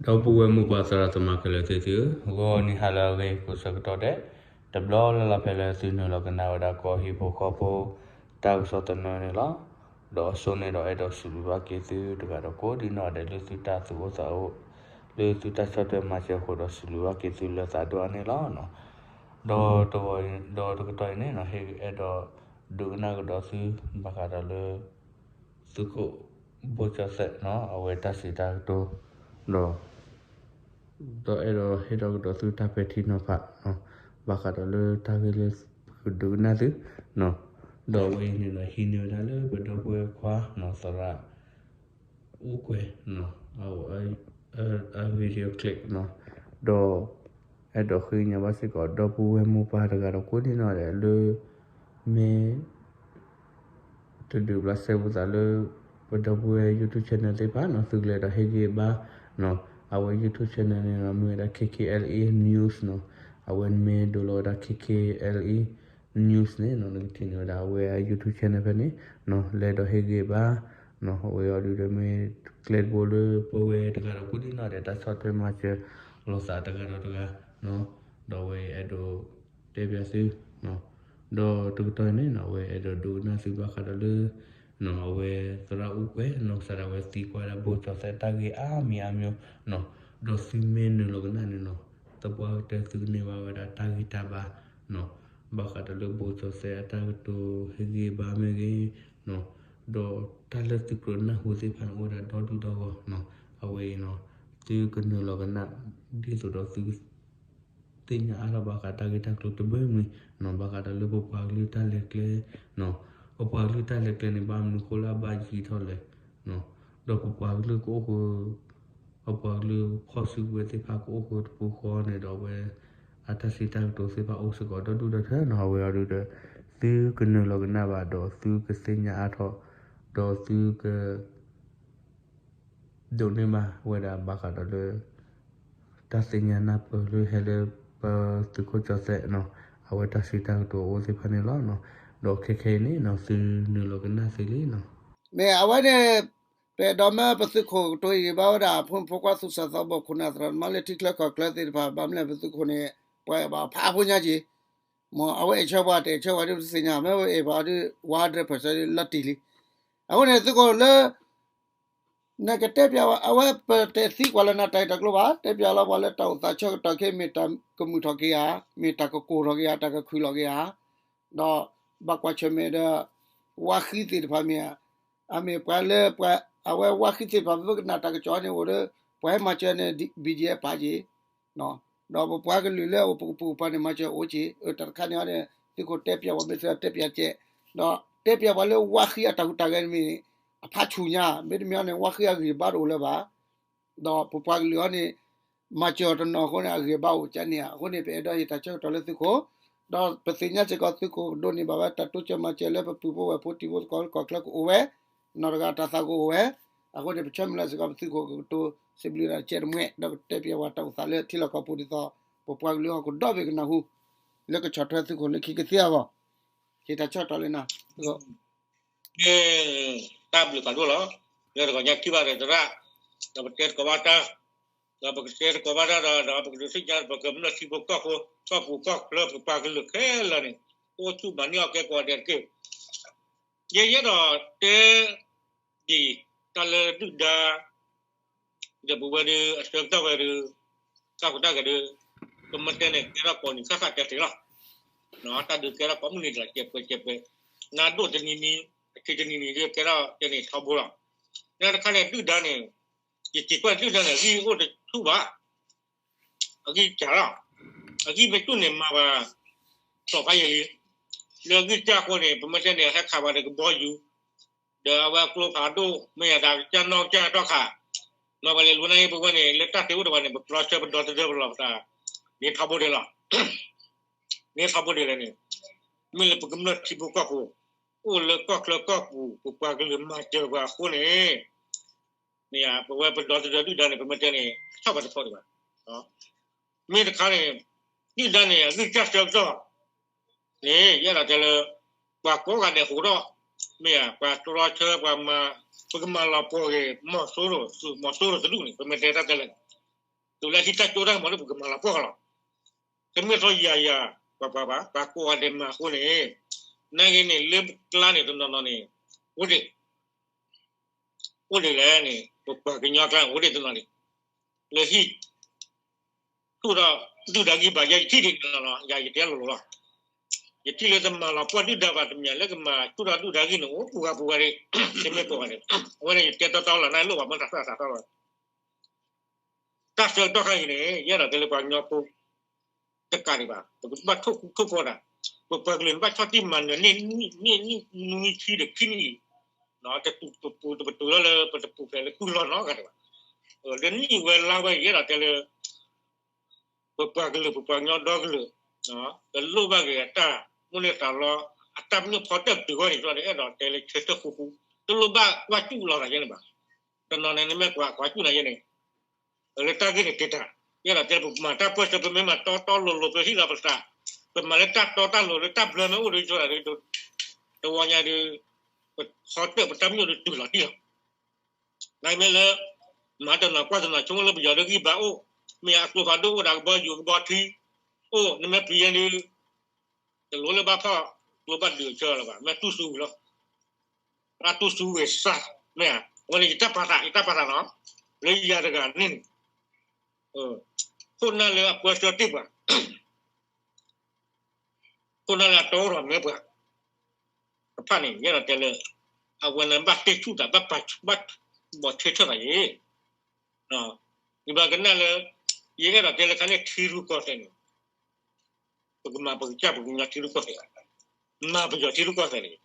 ဒီပုၢ်ဝဲၢ်မိၢ်ပၢ်သရၣ်သမါခဲလၢာ်သ့ၣ်သုဧၢ, ဂီၤနံၤဟါလၢအဂ့ၤကိးဆၢကတီၢ်ဒဲး, တဘျီလၢ်လၢ်ဖဲလၢသုနုာ်လီၤကနၣ်ဝဲဒၣ်ကီၢ်ဟံၣ်ဖိဃီဖိ တၢ်ကစီၣ်သနၢၣ်န့ၣ်လီၤ. ဒီးအဆိန့ၣ်ဒီးအဲၣ်ဒိးစံးဘျုးဘၣ်က့ၤသုတဂၤဒီးကိးဒံနီၢ်ဒဲးလၢသုတၢ်သူၣ်အိၣ်သးအိၣ်, လၢသုတၢ်ဆီၣ်ထွဲမၤစၢၤအဃိဒီးစံးဘျုးဘၣ်က့ၤသုလၢသးဒိၣ်အါန့ၣ်လီၤ. ဒီးတဝီဒီးတကတီၢ်အံၤန့ၣ် ဟ့ၣ်အဲၣ်ဒိးဒုးကနၣ်ကဒီးသု ဘၣ်ဃးဒီးလၢ သုးခိၣ်ဘိၣ်ကၠီၣ်သဲးနီၤ အဝဲတၢ်စံးတၢ်ကတိၤ, ဒီး ဒီးအဲၣ်ဒိးဟ့ၣ်ထီၣ်ကဒီးသုတၢ်ပဲာ်ထံနီၤဖးနီၤ ဘၣ်ဃးဒီးလၢတၢ်ဂ့ၢ်လၢပကဒုးကနၣ်သုနီၤ, ဒီးအဝဲအံၤန့ၣ်ဒီး ဟံးန့ၢ်ဝဲဒၣ်လၢပဒီပုၢ်ဝဲၢ်ခွါနီၤ သရၣ် အူကွဲၤနီၤ အ video clip နီၤ, ဒီး အဲၣ်ဒိးဃ့ကညးဘၣ်စ့ၢ်ကီး ဒီပုၢ်ဝဲၢ်မိၢ်ပၢ်တဂၤဒီးကိးဒံနီၢ်ဒဲးလၢ မ့ၢ် တဒုးဘျးစဲဖိသးလၢ ပဒီပုၢ်ဝဲၢ် YouTube channel သ့ၣ်တဖၣ်နီၤ သုကလဲၤဒီးဟ့ၣ်ဂံၢ်ဘါ အဝဲ YouTube channel န့ၣ်နီၤ မ့ၢ်ဝဲဒၣ် KKLA News နီၤ, အဝဲမ့ၢ်ဒိလီၤဝဲဒၣ် KKLA News န့ၣ်နီၤ နကထံၣ်န့ၢ်ဝဲဒၣ်အဝဲအ YouTube channel ဖဲန့ၣ်နီၤ လဲၤဒီးဟ့ၣ်ဂံၢ်ဘါနီၤ, အဝဲအံၤဒုးဒီးမ့ၢ်ကျဲတဘိလၢပဝဲတဂၤဒီးကိးဒံနီၢ်ဒဲး တၢ်ဆီၣ်ထွဲမၤစၢၤလိာ်သးတဂၤဒီးတဂၤနီၤ, ဒီးအဝဲအဲၣ်ဒိး တဲပျးသု ဒီးတကတီၢ်အံၤန့ၣ်နီၤ အဝဲအဲၣ်ဒိးဒုးကနၣ်သုဘၣ်ဃးဒီးလၢ အဝဲသရၣ်အူကွဲၤနီၤ စးဒၣ်ဝဲသံကွၢ်ဒၣ်ဘိၣ်ကၠီၣ်သဲးတၢ်ဂ့ၢ်အါမံၤအါမံၤနီၤ, ဒီးသုမ့ၢ်နုာ်လီၤကနၣ်န့ၣ်နီၤ သပှၢ်ကတၢၢ်သုကန့ၢ်ဘၣ်ဝဲဒၣ်တၢ်ဂံၢ်တၢ်ဘါနီၤ, ဘၣ်ဃးဒီးလၢဘိၣ်ကၠီၣ်သဲးအတၢ်ကတိၤဟ့ၣ်ဂံၢ်ဘါမ့ၢ်ဂ့ၤနီၤ, ဒီးတၢ်လၢသုကြၢးနၢ်ဟူသ့ၣ်တဖၣ်န့ၣ် အိၣ်ဝဲဒၣ်ဒီဒူၣ်ဒီဂီၢ်နီၤ, အဝဲအံၤနီၤ သုကနုာ်လီၤကနၣ် ဒ်သိးဒီးသု သ့ၣ်ညါအါထီၣ်ဘၣ်ဃးတၢ်ဂ့ၢ်တၢ်ကျိၤတဘၢမံၤနီၤ, ဘၣ်ဃးဒီးလၢပပှၤကလုာ်တၢ်လဲၤကျဲနီၤ, ပပှၤကလုာ်တၢ်လဲၤကျဲန့ၣ် ဘၣ်မနုၤအဃိလၢအဘၣ်ယံၤထီၣ်လဲၣ်နီၤ, ဒီးပပှၤကလုာ်ကအိၣ်ဃုာ် ပပှၤကလုာ်ဖီၣ်စုကဝဲၤသ့ၣ်တဖၣ်ကအိၣ်ဃုာ်တပူၤဃီန့ၣ်ဒီး အဝဲအတၢ်စံးတၢ်ကတိၤသ့ၣ်တဖၣ်အိၣ်စ့ၢ်ကီးဒီဒူၣ်ဒီထၢနီၤ, အဝဲအံၤဒုးဒီး သုကနုာ်လီၤကနၣ်ဘၣ်ဒီးသုကသ့ၣ်ညါအါထီၣ် ဒီးသုက ဒိးန့ၢ်ဘၣ်ဝဲဒၣ်ဘၣ်ဃးဒီးလၢ တၢ်သ့ၣ်ညါနၢ်ပၢၢ်လၢဟဲလၢပသုးခိၣ်ကၠီၣ်သဲးနီၤ, အဝဲတၢ်စံးတၢ်ကတိၤအအိၣ်သ့ၣ်တဖၣ်န့ၣ်လီၤ. ဒီးခဲခဲအံၤန့ၣ်နီၤ သုနုာ်လီၤကနၣ်သ့လံနီၤ. မ့ၢ်အဝဲန့ၣ် ပအဲၣ်ဒိးမၢပသုးခိၣ်ကတိၤအံၤဘၣ်ဝဲဒၣ် ဖိမုၣ်ဖိခွါသူၣ်စၢ်သးဘီၣ် ခိၣ်နၢ်သရၣ်သမါလၢထံချၢကီၢ်ချၢသ့ၣ်တဖၣ် ဘၣ်မနုၤလဲၣ်ပသုးခိၣ်န့ၣ် ပှၤအဲၣ်ဘၣ်ဖးဖိညါက့ၤ မ့ၢ်အဝဲအဲၣ်ဆၢပှၤတအဲၣ်ဆၢပှၤဒ်ပတသ့ၣ်ညါ မ့ၢ်ဝဲအဲၣ်ပှၤဒီး one hundred percent လီၤတံၢ်လံ. အဃိန့ၣ် သုးခိၣ်လၢ နကတဲပျးဝဲ အဝဲပတဲသံကွၢ်လၢနၤတၢ်ဂ့ၢ်တၢ်ကျိၤဘၣ်, တဲပျးလီၤပှၤလၢတၢ်အိၣ်သးဆၢကတီၢ်ခဲအံၤ မ့ၢ်တၢ်ကမုာ်ထီၣ်က့ၤဧါ, မ့ၢ်တၢ်ကကိၢ်ထီၣ်က့ၤဧါ, တၢ်ကခုၣ်လီၤက့ၤဧါ, ဒီးဘၣ်ကွၢ်ဆၢၣ်မဲာ်ဒီး ဝါဃံသ့ၣ်တဖၣ်မ့ၢ် အမ့ၢ်ပှၤလၢ အဝဲဝါဃံသ့ၣ်တဖၣ် ပကနၣ်တၢ်ကစီၣ်န့ၣ်အိၣ်ဒီး ပှၤဟဲမၤစၢၤန့ၣ် BGF ပာ်က့ၤ ဒီးပပှၤကလုာ်လၢအအိၣ်ပကပုာ်ပှၤန့ၣ် မၤစၢၤအိၣ်က့ၤ အတၢ်တခါန့ၣ်အီၤန့ၣ် သုးခိၣ်တဲပျးဝဲ မ့ၢ်သုတဲပျးကဲး, ဒီးတဲပျးပှၤလၢဝါဃံအတၢ်ဟူးတၢ်ဂဲၤန့ၣ်မ့ၢ် အဖးဆူၣ်ညါ မ့တမ့ၢ်အီၤန့ၣ် ဝါဃံအဂံၢ်ဘါတအိၣ်လၢၤဘၣ်. ဒီးပပှၤကလုာ်အီၤန့ၣ် မၤစၢၤအီၤတနီၤအဃိန့ၣ် အဂံၢ်အဘါအိၣ်ကန့ၣ်ဧါ. အဃိန့ၣ် ပအဲၣ်ဒိးဟ့ၣ်တၢ်ဆၢကတီၢ်လၢသုးခိၣ်, ဒီးပသ့ၣ်ညါစ့ၢ်ကီးသုးခိၣ်ကဒိးန့ၢ်ဘၣ်ဝဲ တၢ်တိစၢၤမၤစၢၤလၢပပုၢ်ဖိဝဲၢ်ဖိတံၤဖိသကိးလၢကီၢ်ချၢကအိၣ်ဝဲ, နီၢ်တဂၤတၢ်သးကအိၣ်ဝဲ. အဃိန့ၣ် ပဆၢမုၢ်လၢ်စ့ၢ်ကီး ပသုးခိၣ်ကကတိၤစံးဘျုးဒၣ်တကဲးတမှဲး ဒီးကတဲပျးဝဲတၢ်အိၣ်သးလၢထံလီၢ်ကီၢ်ပူၤဒ်သိး ပပှၤကလုာ်အီၤကဒီဘ့ၣ်ကနၢ်ဟူ လၢကဆီၣ်ထွဲသုးခိၣ်လၢခံကသ့အဂီၢ်, ဟ့ၣ်တၢ်ဆၢကတီၢ်လၢနၤ တၢ်ဘျုးဖးဒိၣ်လီၤ. လၢတဂီၤညါခံဘၣ်ဒီးသရၣ်, ဒီးပတဲသကိးဘၣ်တၢ်, ဒီးပကတဲသကိးဘၣ်တၢ်ဒီး ဒီးပကဒုးသ့ၣ်ညါ ပကမျၢၢ်ထံဖိကီၢ်ဖိ ကီၢ်ပူၤကီၢ်ချၢ ပပှၤကလုာ်ခဲလၢာ်န့ၣ် အိၣ်ဆူၣ်မၤန့ၢ်အီၣ်ကဲကိးဂၤဒဲးတက့ၢ်. ယဲယဲဒီးတဲ ဒ်တၢ်လၢဒုၣ်ဒါ ဒီးပဝဲဒၣ် အဆၢကတီၢ်ဝဲဒၣ် တၢ်ကီတၢ်ခဲဒၣ် ကမ့ၢ်တဲန့ၣ် ကဲထီၣ်ကိးနံၤဃၣ်ဃၣ်တဲသ့လီၤ. တၢ်ဒုးကဲထီၣ်ကိးမုၢ်နံၤတလး ကဲးပှဲၤကဲးပှဲၤ, နၤဒိၣ်တနံၤနံၤ အဆံးတနံၤနံၤဒ်ကဲထီၣ်ကဲန့ၣ်ထီဘိလီၤ. တၢ်တခါန့ၣ် ဒုၣ်ဒါန့ၣ် ယစံးကွၢ်ဒုၣ်ဒါန့ၣ် အဂံၢ်အိၣ်တဆူၣ်ဘၣ် အဂံၢ်စၢ်လီၤ. အဂံၢ်မ့ၢ်ဆူၣ်န့ၣ် မၤဘၣ် စီၤဖါယံၤလံ. လၢအဂံၢ်စၢ်အဃိန့ၣ် ပမ့ၢ်တဲန့ၣ် ဟဲခးပှၤဒီးကဘီယူၤ, ဒီးအဝဲအကျိဖးဒိၣ် မ့ၢ်ယၤဒၣ်ကစၢ်နီၢ်ကစၢ်ထီၣ်ခး, မ့ၢ်ပှၤလဲၤလူၤနၢ်အံၤ ပဝဲန့ၣ် လၢတၢ်သ့အိၣ်တဖၣ်န့ၣ် ပတြီဆၢပဒီသဒၢပလီၢ်ပသး န့ၣ်ထီဘိဒဲးလီၤ. န့ၣ်ထီဘိဒဲးလဲၣ်န့ၣ် မ့ၢ်လၢပကမျၢၢ်ထံဖိကီၢ်ဖိ အိၣ်လၢကီၢ်ချၢကီၢ်ပူၤ ပပှၤကလုာ်မၤစၢၤပှၤအဃိန့ၣ် မ့ၢ်ဧါ ပဝဲပဒီသဒၢဒုၣ်ဒါန့ၣ် ပမ့ၢ်တဲန့ၣ် ဆီၣ်ပတဖီဒံးဘၣ်. မ့ၢ်တခါန့ၣ် ဒုၣ်ဒါန့ၣ် အဂံၢ်စၢ်ဆၢကတီၢ်န့ၣ် ယအဲၣ်ဒိးတဲလၢ ပှၤကိးဂၤဒဲးဟူးထီၣ် မ့ၢ်ဧါ ပှၤတြီဆၢပှၤမၤ ပကမၤလီၤပှီၢ်ဂ့ၤ မီၤစိရိၤ မီၤစိရိၤတဒူၣ်န့ၣ် ပမ့ၢ်တဲတၢ်တဲလၢ တုၤလၢဟံးတၢ်ကၠိတၢ်ကမီၤလၢပကမၤလီၤပှီၢ်လီၤ. တမ့ၢ်ထီၣ်ယၤယၤ ပှၤပှၤဘၣ် ပှၤကိးဂၤဒဲးမၤအဃိန့ၣ်, နာ်က့န့ၣ် လၢကျါန့ၣ် တနီၤနီၤန့ၣ် အိၣ်ဒံး အိၣ်ဒံးလဲၣ်န့ၣ် ပပှၤကညီကျါန့ၣ် အိၣ်ဒံးတနီၤန့ၣ် လၢဟံၣ် ဆူၣ်ထီၣ်ဒုၣ်ဒါဂံၢ်ဘါ ယဲယထံၣ်ဒံးတနီၤနီၤ ယၤယတဲလိၤလိၤလီၤ. ယထံၣ်လၢတမၤလီၤပှီၢ်ဒုၣ်ဒါဘၣ်တမံၤ လၢကမၤဆူၣ်ထီၣ်ဒုၣ်ဒါဂံၢ်န့ၣ် အိၣ်ပူၤဂၤပူၤဂၤဒံး တမ့ၢ်ကိးဂၤဒဲး အဝဲန့ၣ် ယတဲတီတီလီၤ နလိၣ်ဘၣ်မ့ၢ်တၢ်သၣ်သးထီၣ်လီၤ တၢ်ဆၢကတီၢ်ခါအံၤန့ၣ် ယအဲၣ်ဒိးတဲလၢပှၤကညီဖိ တကးဒံးဘၣ် ပကဘၣ်ထိၣ်ဃူထိၣ်ဖိးတၢ်, ပပှၤကလုာ်န့ၣ် ဘၣ်ဆီၣ်တံၢ်မၤနၢၤန့ၢ် နံၣ်နွံဆံဒီးခံနံၣ်အံၤ, တပူၤတပူၤလီၤလၢ ပတပူၤဖျဲးလၢကုၢ်လီၢ်နီတဂၤဒံးဘၣ်. လၢနံၣ်ဝဲလါဝဲ ယအဲၣ်ဒိးတဲလၢ ပပှၤကလုာ် ပပှၤကညီဒီကလုာ် ကလိၣ်ဘၣ်က့ၤအတၢ်မိၣ်န့ၢ်သးလီ အတၢ်ပညိၣ်ဖီတၢၣ်ပတုာ်အဂီၢ်န့ၣ် အဲၣ်ဒိးတဲလၢဆၢထၢၣ်ဃူဃူ, တလိၣ်ဘၣ်ကွၢ်စူၣ်လီၤသးယဲန့ၣ်ဘၣ်. တနီၤန့ၣ် နမ့ၢ်ကွၢ်ကွၢ်စူၣ်နၤယဲန့ၣ် လၢတၢ်ဂ့ၢ်န့ၣ်ကဲတၢ်, ယအဲၣ်ဒိးတဲပမၤတၢ်ပၢၢ်ဆၢ ပမ့ၢ်မၤတီတီလိၤလိၤ ပဟ့ၣ်လီၤပသး, ပမၤလၢတၢ်တီတၢ်လိၤလၢတၢ်ဘျၢမ့ၢ်အိၣ်ဒီး ဆိဒၣ်ဒီး တဝီညါဒီး ပဖီတၢၣ်ပတၢ်ပညိၣ်ဒီးတုၤလီၤတံၢ်လီၤ. နာ်က့မ့ၢ်လၢ မၤတနီၤကွၢ်တနီၤ ဆိကမိၣ်လၢပယီၤဒီးဂံၢ်ဘါအိၣ်, မ့ၢ်အကျိဖးဒိၣ်အိၣ်ဒီးကဘီယူၤကဘီထံအိၣ်, နမ့ၢ်ပယဲဒုး တလိၣ်လၢဘၣ်ဖီၣ်ကျိဘၣ်ဒုးအဆၢလၢၤဘၣ်, မ့ၢ်တူၢ်စူဝဲလီၤ. အတူၢ်စူဝဲစၢ်, မ့ၢ်ဧါ, အဝဲန့ၣ်ယတၢ်ပာ်သး ယတၢ်ပာ်သးနီၤ, လၢယၤတဂၤန့ၣ်န့ၣ် ခိၣ်နၢ်လၢအပၢဆှၢတ့ၢ်ပှၤ ခိၣ်နၢ်လၢအတီအိၣ်ထီၣ်မ့ၢ်ပှၤ တဖၣ်န့ၣ် ယအဲၣ်ဒိးတဲလၢ အဝဲန့ၣ်ဘၣ်တ့ၢ်ဆူၣ်သး ဘၣ်ပာ်ဆူၣ် ဘၣ်ဘီးဆၢထၢၣ်သးယ့ၣ်, ယဘၣ်ကနၣ်လၢ ယအဲၣ်ဒိးတဲလၢခါန့ၣ် ထံရူၢ်ကီၢ်သဲးန့ၣ် ပကမၤပကစၢ်ပကညီထံရူၢ်ကီၢ်သဲး, မၤပယီၤထံရူၢ်ကီၢ်သဲးန့ၣ်,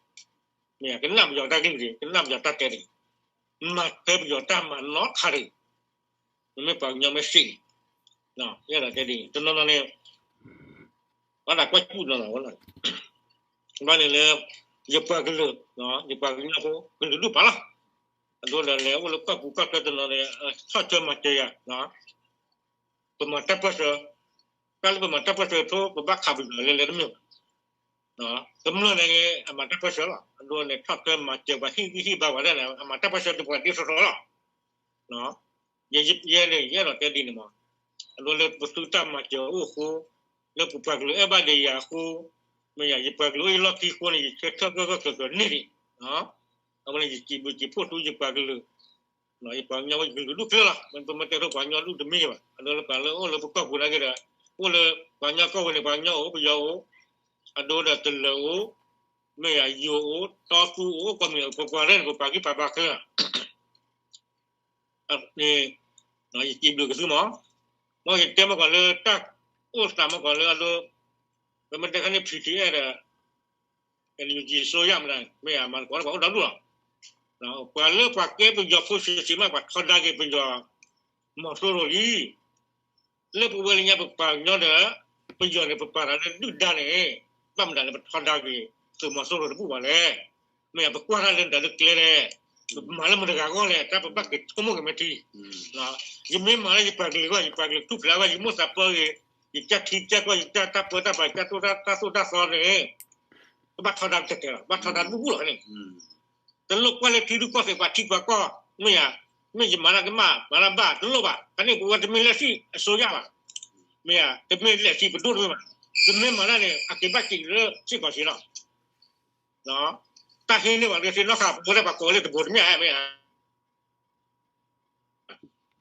မ့ၢ်ကနၣ်ပယီၤတၢ်ကလုၢ်တဂ့ၤ, ကနၣ်ပယီၤတၢ်တဲတဂ့ၤ, မၤထွဲပယီၤတၢ်မၤနီတခါတဂ့ၤ, မ့မ့ၢ်ပှၤကညီမ့ၢ်စ့ၣ်န့ၣ်, ယအဲၣ်ဒိးတဲဒ်န့ၣ် တနီၤနီၤန့ၣ် ဘၣ်သးကွၢ်စူၣ်နီၤနီၤဝဲလီၤ, ဘၣ်န့ၣ်လၢ ယပှၤကလုာ်, ယပှၤကညီဖိ ကလုာ်ဒူၣ်ပာ်လီၤ, အဒိဒီးလဲၤအိၣ်လၢကီၢ်ပူၤကီၢ်ချၢတနီၤန့ၣ် ဆီၣ်ထွဲမၤစၢၤယၤ ပမၤတၢ်ပၢၢ်ဆၢ, တၢ်လၢပမၤတၢ်ပၢၢ်ဆၢအထိ ပဘၣ်ခးပယီၤလဲၤလဲၤတမ့ၢ်ဘၣ်, ကမျၢၢ်န့ၣ် အမၤတၢ်ပၢၢ်ဆၢလီၤ, အဒိန့ၣ် ဆီၣ်ထွဲမၤစၢၤပှၤဟ့ၣ်ဂံၢ်ဟ့ၣ်ဘါပှၤဒၣ်န့ၣ် အမၤတၢ်ပၢၢ်ဆၢဒ်ပှၤဒ်သိးသိးလီၤ, ယဲန့ၣ် ယအဲၣ်ဒိးတဲဒ်န့ၣ်မး, အဒိလၢပသုတၢ်မၤစၢၤအအိၣ်အဃိ, လၢပပှၤကလုာ်အဲၣ်ဘၣ်ဒံးယၤအဃိ, မ့ၢ်ယၤ ယပှၤကလုာ်အိၣ်ယလီၢ်ခံအဃိန့ၣ် ယဆၢထၢၣ်ဂၢၢ်ဂၢၢ်ကျၢၤကျၢၤန့ၢ်ဒံး, အဝဲန့ၣ် ယစံးဘျုးစံးဖှိၣ်ဆူယပှၤကလုာ် ယပှၤကညီဖိ ယကလုာ်ဒူၣ်ချၢလီၤ, ပမ့ၢ်တဲဒ်ပှၤကညီဒူၣ်တမ့ၢ်ဘၣ်, အဒိလၢပှၤလၢအိၣ်လၢပကီၢ်ပူၤနာ်က့ဒီး, အိၣ်လၢပှၤကညီကီၢ်ပူၤန့ၣ် ပှၤကညီအိၣ် ပယီၤအိၣ်, အဒိဒီးတလၢၤအိၣ်, မ့ၢ်ယၤယိၤအိၣ် တီသူအိၣ် ကိးမံၤအိၣ် ပပှၤရဲၣ်န့ၣ် ပပှၤဂံၢ်ပှၤဘါခဲလၢာ် န့ၣ် ယစံးဘျုးက့ၤသုမး, မ်ယတဲမ့ၢ်ကီးလၢတၢ်အိၣ်သးမ့ၢ်ကီးလၢအဒိ, ပမ့ၢ်တဲခါန့ၣ် ဖံးထံအဲၣ်ဒီး NUG အစိုးရမ့ၢ်ဒၣ် မ့ၢ်ယၤမၤသကိးလၢပှၤအိၣ်ဒီဒူၣ်လီၤ, ပှၤလၢပှၤကဲပယီၤဖိဆံးဆံးမး ပှၤထီဒါက့ၤပယီၤ မီၤစိရိၤလံ လၢပဝဲလၢညါပပှၤကညီဒီး ပယီၤန့ၣ် ပပာ်သးလၢဒုၣ်ဒါန့ၣ် ဘၣ်မတၤလၢပထီဒါက့ၤ သုးမီၤစိရိၤတဘူၣ်ဘၣ်လဲၣ်, မ့ၢ်ယၤပကွၢ်တၢ်လၢမတၤလၢကျဲလဲၣ်, ပမၤလၢမတၤတဂၤအဂီၢ်လဲၣ်, တၢ်ပဘၣ်က့ၤဆိကမိၣ်က့ၤမ့ၢ်ထံ, ယမ့ၢ်မၤလၢယပှၤကလုာ်အဂီၢ် ယပှၤကလုာ်ထူၣ်ဖျဲးအဂီၢ် ယမိၣ်သးပၢဂ့ၤ, ယကၢ်ထံကၢ်ကီၢ် ယတၢ်တၢ်ပၢတၢ်ပြး ယတၢ်သိၣ်တၢ်သီန့ၣ် ကဘၣ်ထီဒါကတဲာ်လီၤ, ဘၣ်ထီဒါတဘူၣ်လီၤန့ၣ် တလိၣ်ကွၢ်လၢထံရူၢ်ကီၢ်သဲး ပှၤထံပှၤကီၢ် မ့ၢ်ယၤ, မ့ၢ်ယမၤတၢ်ကမၣ် မၤတၢ်ဘၣ် တလိၣ်ဘၣ်, ဖဲန့ၣ်ပဝဲတမ့ၢ်လက်ရှိအစိုးရဘၣ်, မ့ၢ်ယၤ တမ့ၢ်လက်ရှိပဒိၣ်တမ့ၢ်ဘၣ်, ပမ့ၢ်မၤတၢ်န့ၣ် အက့ၤဘၣ်စံးလၢစ့ၢ်ကီးစ့ၢ်လီၤ, တၢ်ဟ့ၣ်န့ၢ်ပှၤလၢစ့နီၢ်ဃာ် ပဝဲဒၣ်ပှၤကိးလၢတဘိတမ့ၢ်ဧါ, မ့ၢ်ယၤ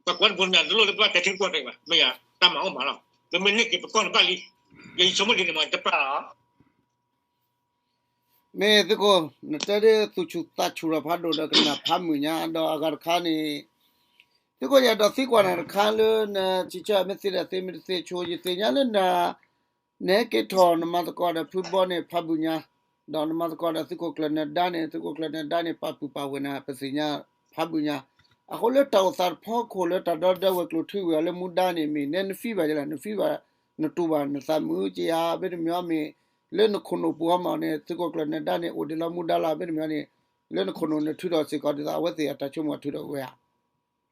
ပှၤကိးတဘိတမ့ၢ် တလိၣ်လၢပဘၣ်တဲထံရူၢ်ကီၢ်သဲးဘၣ်, မ့ၢ်ယၤ တၢ်မၤအိၣ်မးလီၤ, ပမ့ၢ်န့ၢ်က့ၤပကီၢ်န့ၣ်ဘၣ်လံ, ယဆိကမိၣ်ဒ်န့ၣ်မး တပာ်လီၤ မ့ၢ်သုးခိၣ်, နတဲဒ်သူၣ်ဆူၣ်သးဆူၣ်ထီၣ်ဖးဒိၣ်ဒီးကနၣ်ဖးမုာ်ညါ ဒီးအဂၤတခါန့ၣ်, သုးခိၣ်ယအဲၣ်ဒိးသံကွၢ်နၤတခါလၢနထံၣ်ဆၢမ့ၢ်သ့ဒီးသ့မ့ၢ်တသ့ဆိ ယသ့ၣ်ညါလၢန နဟဲက့ၤထီၣ်နမၤသကိးဒီးဖုဘီန့ၣ်ဖးဘုၣ်ညါ, ဒီးနမၤသကိးဒီးသုးခိၣ်ကျၢၢ်နၢၤဒါန့ၣ် သုးခိၣ်ကျၢၢ်နၢၤဒါန့ၣ် ပာ်ပုၢ်ပာ်ဝဲၢ်နၤ ပသ့ၣ်ညါဖးဘုၣ်ညါ, အဃိလၢတၢ်အိၣ်သးတဖီခိၣ်လၢတၢ်ဒီဒၢဝဲၤကျိၤထံဝဲၤအီၤလၢမူဒါန့ၣ် မ့ၢ်နဲနဖံးဘၣ်ယဲလဲၣ်, နဖံးဘၣ် နတူၢ်ဘၣ်နသးမုာ်ကယၤ မ့တမ့ၢ်မ့ၢ် လၢနခိၣ်နူာ်ပူၤဟီမးန့ၣ် သုးခိၣ်ကျၢၢ်နၢၤဒါန့ၣ် အိၣ်ဒံးလီၤမူဒါလီၤ မ့တမ့ၢ်န့ၣ် လၢနခိၣ်နူာ်နထုးထီၣ်စ့ၢ်ကီးဒ်သိးအဝဲသ့ၣ်အတၢ်ဆိကမိၣ်အထုးထီၣ်ဝဲဧါ,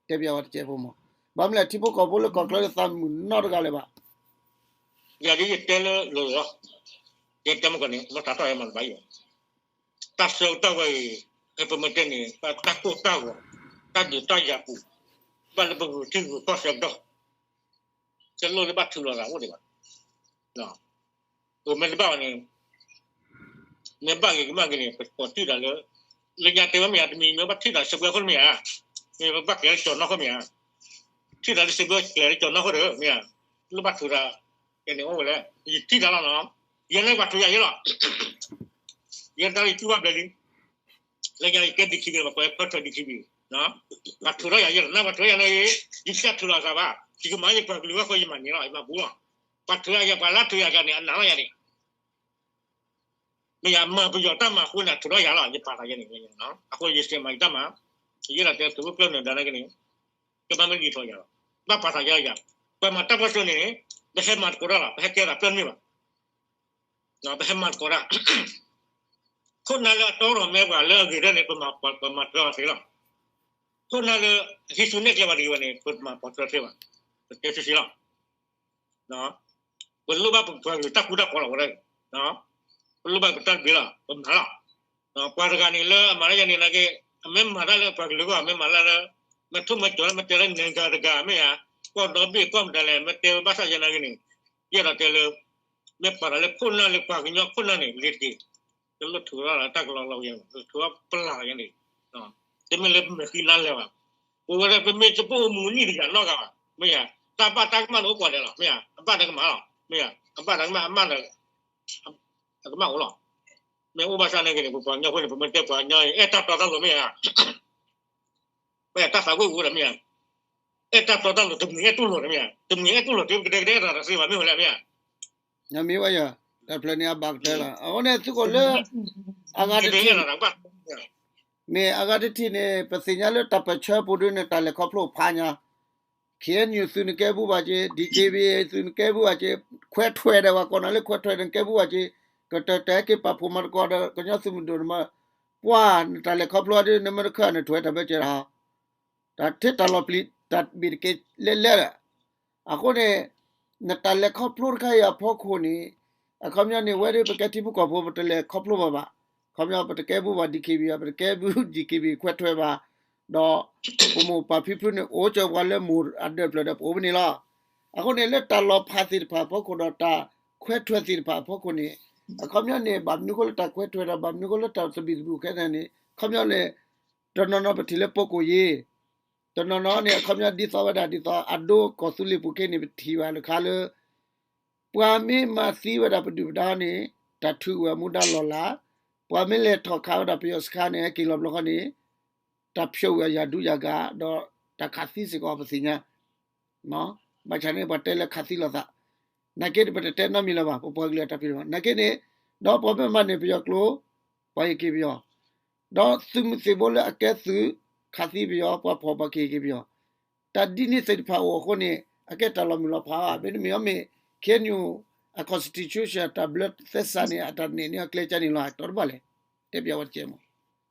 တဲပျးဝဲတကဲးဖိမး, ဘၣ်မနုၤလဲၣ် ထံဖိကီၢ်ဖိလၢကီၢ်ချၢသးမုာ်နီတဂၤလၢၤဘၣ် ယၤဒ်ယတဲလၢလီၤလီၤ, ယတဲမ့ၢ်ကီးန့ၣ် မ့ၢ်တၢ်ထီၣ်ယဲမၤတဘၣ်အံၤဘၣ်, တၢ်ဆၢကတီၢ်ဝဲအံၤ ဖဲပမ့ၢ်တဲန့ၣ် တၢ်ကိၢ်တၢ်ဂီၤ တၢ်ဒုးတၢ်ယၤပူၤ ဘၣ်လၢပဂုာ်ထံဂုာ်ကီၢ်ဆၢကတီၢ်, တလိၣ်လၢဘၣ်ထုးလီၤသးအိၣ်ဒံးဘၣ်. ပမ့ၢ်တဘၣ်ဘၣ်န့ၣ် မ့ၢ်ဘၣ်ဂ့ၤကမၣ်ဂ့ၤန့ၣ် ပထံၣ်တၢ်လၢ လၢညါတဲဝဲမ့ၢ်ဧါ တမံၤမ့ၢ်ဘၣ်ထံၣ်တၢ်စံးဘျုးခိၣ်မ့ၢ်ဧါ, မ့ၢ်ဘၣ်ကျဲၤလၢကၠီၤနီၢ်ခိၣ်မ့ၢ်ဧါ, ထံၣ်တၢ်လၢစံးဘျုးကျဲၤလၢကၠီၤနီၢ်ခိၣ်ဒီးမ့ၢ်ဧါ, လၢဘၣ်ထုးတၢ် ယန့ၣ်အိၣ်ဝဲလဲၣ် ယထံၣ်တၢ်လီၤနီၤ, ယဲန့ၣ်ပှၤထုးယၤယဲလီၤ ယဲတၢ်လၢယတူၢ်ဘၣ်ဘျဲၣ်လံ, လၢညါယကဲ DKBA ပှၤကွဲးဖၢထွဲ DKBA, ပှၤထုးထီၣ်ယၤယဲလီၤ နပှၤထုးယၤန့ၣ်, ယကစၢ်ထုးလီၤအသးဘၣ်, ယကမၤယပှၤကလုာ်ဘၣ်ဃိယမၤန့ၢ်လီၤ ယမၤဘူးလီၤ, ပှၤထုးယၤ ပှၤလၢထုးယၤတဂၤန့ၣ် အနာ်လီၤယၤန့ၣ် မ့ၢ်ယမၤပယီၤတၢ်မၤအဃိန့ၣ် အထုးထီၣ်ယၤလီၤ ယပာ်သးယဲန့ၣ်, အဃိယစံးမၤယတၢ်မၤ, ယဲဒၣ်တဲသုးခိၣ်ကျၢၢ်နၢၤဒါနာ်က့န့ၣ်, ကဘၣ်မ့ၢ်ဒ်ထီၣ်ယၤလီၤ, ဘၣ်ပာ်သးယဲယၤ, ပှၤမၤတၢ်ပၢၢ်ဆၢန့ၣ်, ပဟဲမၤသကိးတၢ်လီၤ ပဟဲကဲသးပျၢ်မ့ၢ်ဘၣ် ပဟဲမၤသကိးတၢ်, ခိၣ်နၢ်လၢအတီဒီးမဲပှၤလၢအဂ့ၤဒၣ်န့ၣ် ပမၤတြီသ့လီၤ, ခိၣ်နၢ်လၢ ဟံးစုနဲၣ်ကျဲပှၤတဂ့ၤဘၣ်န့ၣ် ပမၤပိာ်တြီသ့ဘၣ်, ပတဲသ့လီၤ, ပလိၣ်ဘၣ်ပပှၤကလုာ်တၢ်ဃူတၢ်ဖိးလီၤဝဲဒၣ်, ပလိၣ်ဘၣ်ပတၢ်တဘ့ၣ်လီၤ ပမၤလီၤ, ပှၤတဂၤန့ၣ်လၢအမၤတၢ်ယဲန့ၣ်နာ်က့, အမ့ၢ်မၤတၢ်လၢပှၤကလုာ်ဂီၢ် မ့ၢ်မၤတၢ်လၢ, မ့ၢ်ထိၣ်မ့ၢ်ကီၤလၢမ့ၢ်တဲလၢ နၤဂၤတဂၤမ့ၢ်ဧါ, ကီၢ်ဒီဘ့ၣ်ကီၢ်မတၤလဲၣ် မ့ၢ်တဲဝဲဘၣ်ဆၣ်ယဲနာ်က့န့ၣ်, ယအဲၣ်ဒိးတဲလၢ, မ့ၢ်ပာ်သးလၢခိၣ်နၢ်လၢပှၤကညီခိၣ်နၢ်န့ၣ် လ့ၤတက့ၢ်, တလိၣ်ထုးထီၣ်လၢတၢ်ကလီကလီယဲန့ၣ် ထုးထီၣ်ပလၢ်ယဲန့ၣ်, တမ့ၢ်လၢပမဲာ်ဃံလါလဲၤဘၣ်, ပဝဲဒၣ်ပမ့ၢ်တပိၢ်မူနံၣ်တယၤနီတဂၤဘၣ် မ့ၢ်ဧါ, တၢ်ဘၣ်တၢ်ကမၣ်န့ၣ်အိၣ်ကိးဂၤဒဲးလီၤ မ့ၢ်ဧါ, အဘၣ်ဒီးကမၣ်လီၤ မ့ၢ်ဧါ, အဘၣ်ဒီးကမၣ် အမၣ်ဒီး အကမၣ်အိၣ်လီၤ, မ့ၢ်အိၣ်ဘၣ်ဆၣ်နာ်က့န့ၣ် ပပှၤကညီဖိန့ၣ် ပမ့ၢ်တဲပှၤကညီအံၤ အဲၣ်တၢ်တီတၢ်လိၤမ့ၢ်ဧါ, မ့ၢ်တၢ်သးဝံၣ်ဝဲဒီးမ့ၢ်ဧါ, အဲၣ်တၢ်တီတၢ်လိၤ တမှံၤအဲၣ်တူၢ်လိာ်န့ၣ်မ့ၢ်ဧါ, တမှံၤအဲၣ်တူၢ်လိာ် တကဒဲကဒဲတၢ်တသ့ဘၣ်မ့ၢ်ဝဲလဲၣ်မ့ၢ်ဧါ, မ့ၢ်ဝဲယၤ, တၢ်ဖျၢၣ်န့ၣ်အဘၣ်ကတၢၢ်လီၤ အဃိန့ၣ်သုးခိၣ်လၢ, အဂၤတထံၣ်, မ့ၢ်အဂၤတထံၣ်န့ၣ် ပသ့ၣ်ညါလၢတၢ်ပၢၢ်ဆၢပူၤဒ်န့ၣ် တၢ်လဲၤခီဖျိဖးညါ ခ့ၣ်အဲၣ်ယူၣ် သုးနကဲပူၤဘၣ်က့ၤ DKBA သုးနကဲပူၤဘၣ်က့ၤ, ခွဲးထွဲးဒီးပှၤကိးနၤလၢခွဲးထွဲးဒီးနကဲပူၤဘၣ်က့ၤ, ကတၢၢ်တၢ်ဟဲက့ၤပာ်ဖှိၣ်မၤသကိးဒီး ကညီသုးမုၢ်ဒိၣ်န့ၣ်မ့ၢ်, ပှၤနတၢ်လဲၤခီဖျိဒ်န့ၣ် နမ့ၢ်တခၢၣ်နထွဲတၢ်ဘၢကဲတၢ်, တၢ်ထံၣ်တၢ်လီၤပျံၤတၢ်ဘ့ၣ်တက့ၢ်လဲၣ်လဲၣ်ဒီး, အဃိန့ၣ်, နတၢ်လဲၤခီဖျိတခါအံၤအဖီခိၣ်န့ၣ်, အခီပညီန့ၣ် ဝဲဒၣ်ပကဲထံဖိကီၢ်ဖိ ပတလဲၤခီဖျိဘၣ်ဘၣ်, အခီပညီပတကဲပူၤဘၣ် DKBA ဘၣ် ပတကဲပူၤ DKBA ခွဲးထွဲးဘၣ်, ဒီး, ပမိၢ်ပၢ်ဖံဖုန့ၣ် အိၣ်ကၢပှၤလၢမိၢ်အဒၢးဖျၢၣ်ဒီးပအိၣ်ဖဲန့ၣ်လီၤ. အဃိန့ၣ်လၢတၢ်လီၤဖးသ့ၣ်တဖၣ်အဖီခိၣ်ဒီးတၢ်ခွဲးထွဲးသ့ၣ်တဖၣ်အဖီခိၣ်န့ၣ်, အခီပညီန့ၣ် ဘၣ်မနုၤဃိလၢတၢ်ခွဲးထွဲးဒီး ဘၣ်မနုၤဃိလၢတၢ်သဘံၣ်သဘုၣ်ခဲန့ၣ်, အခီပညီန့ၣ်, တနီၤနီၤပထံၣ်လၢပကိၣ်ယ့ၤ, တနီၤနီၤန့ၣ် အခီပညီဒ်သိးဝဲဒၣ်ဒ်သိး အဒိကီၢ်သူလ့ၤပူၤခ့န့ၣ် ပထံၣ်ဘၣ်တခါလၢ ပှၤမ့ၢ်မၤသံဝဲဒၣ်ပဒုၣ်ပဒါန့ၣ်, တၢ်ထုးဝဲအမူဒါလီၢ်လၤ, ပှၤမ့ၢ်လဲၤထီၣ်ခးဝဲဒၣ်ပယီၤစခါန့ၣ် ဟဲက့ၤလီၤဘျီဃီန့ၣ်, တၢ်ဖျိးဝဲအယၤဒူယၤဂၤ, ဒီးတၢ်ခးသံစ့ၢ်ကီးပသ့ၣ်ညါ, ဘၣ်ဆၣ်န့ၣ်ပှၤတဲလၢခးသံလိာ်သး, နာ်က့န့ၣ် ပတတဲနီတမံၤလၢၤဘၣ် ပပှၤကလုာ်အတၢ်ဖံးတၢ်မၤ နာ်က့န့ၣ်, ဒီးပှၤမ့ၢ်မၤန့ၢ်ပယီၤကျိ, ပှၤဟဲက့ၤပယီၤ ဒီးသုးမုၢ်သံၣ်ဘိလၢအကဲသုး, ခးသံပယီၤ ပှၤဖီၣ်ပှၤက့ၤက့ၤပယီၤ, တၢ်ဒ်န့ၣ်သ့ၣ်တဖၣ်အိၣ်အဃိန့ၣ် အကဲတၢ်လီၤမုၢ်လီၤဖးဘၣ် မ့တမ့ၢ်အီၤမ့ၢ် ခ့ၣ်အဲၣ်ယူၣ် အ constitution တၢ်ဘျၢသဲစးန့ၣ် အတၢ်နဲၣ်န့ၢ်အကျဲကန့ၣ်လီၤ တီတဘၣ်လဲၣ်, တဲပျးဝဲတကဲမး,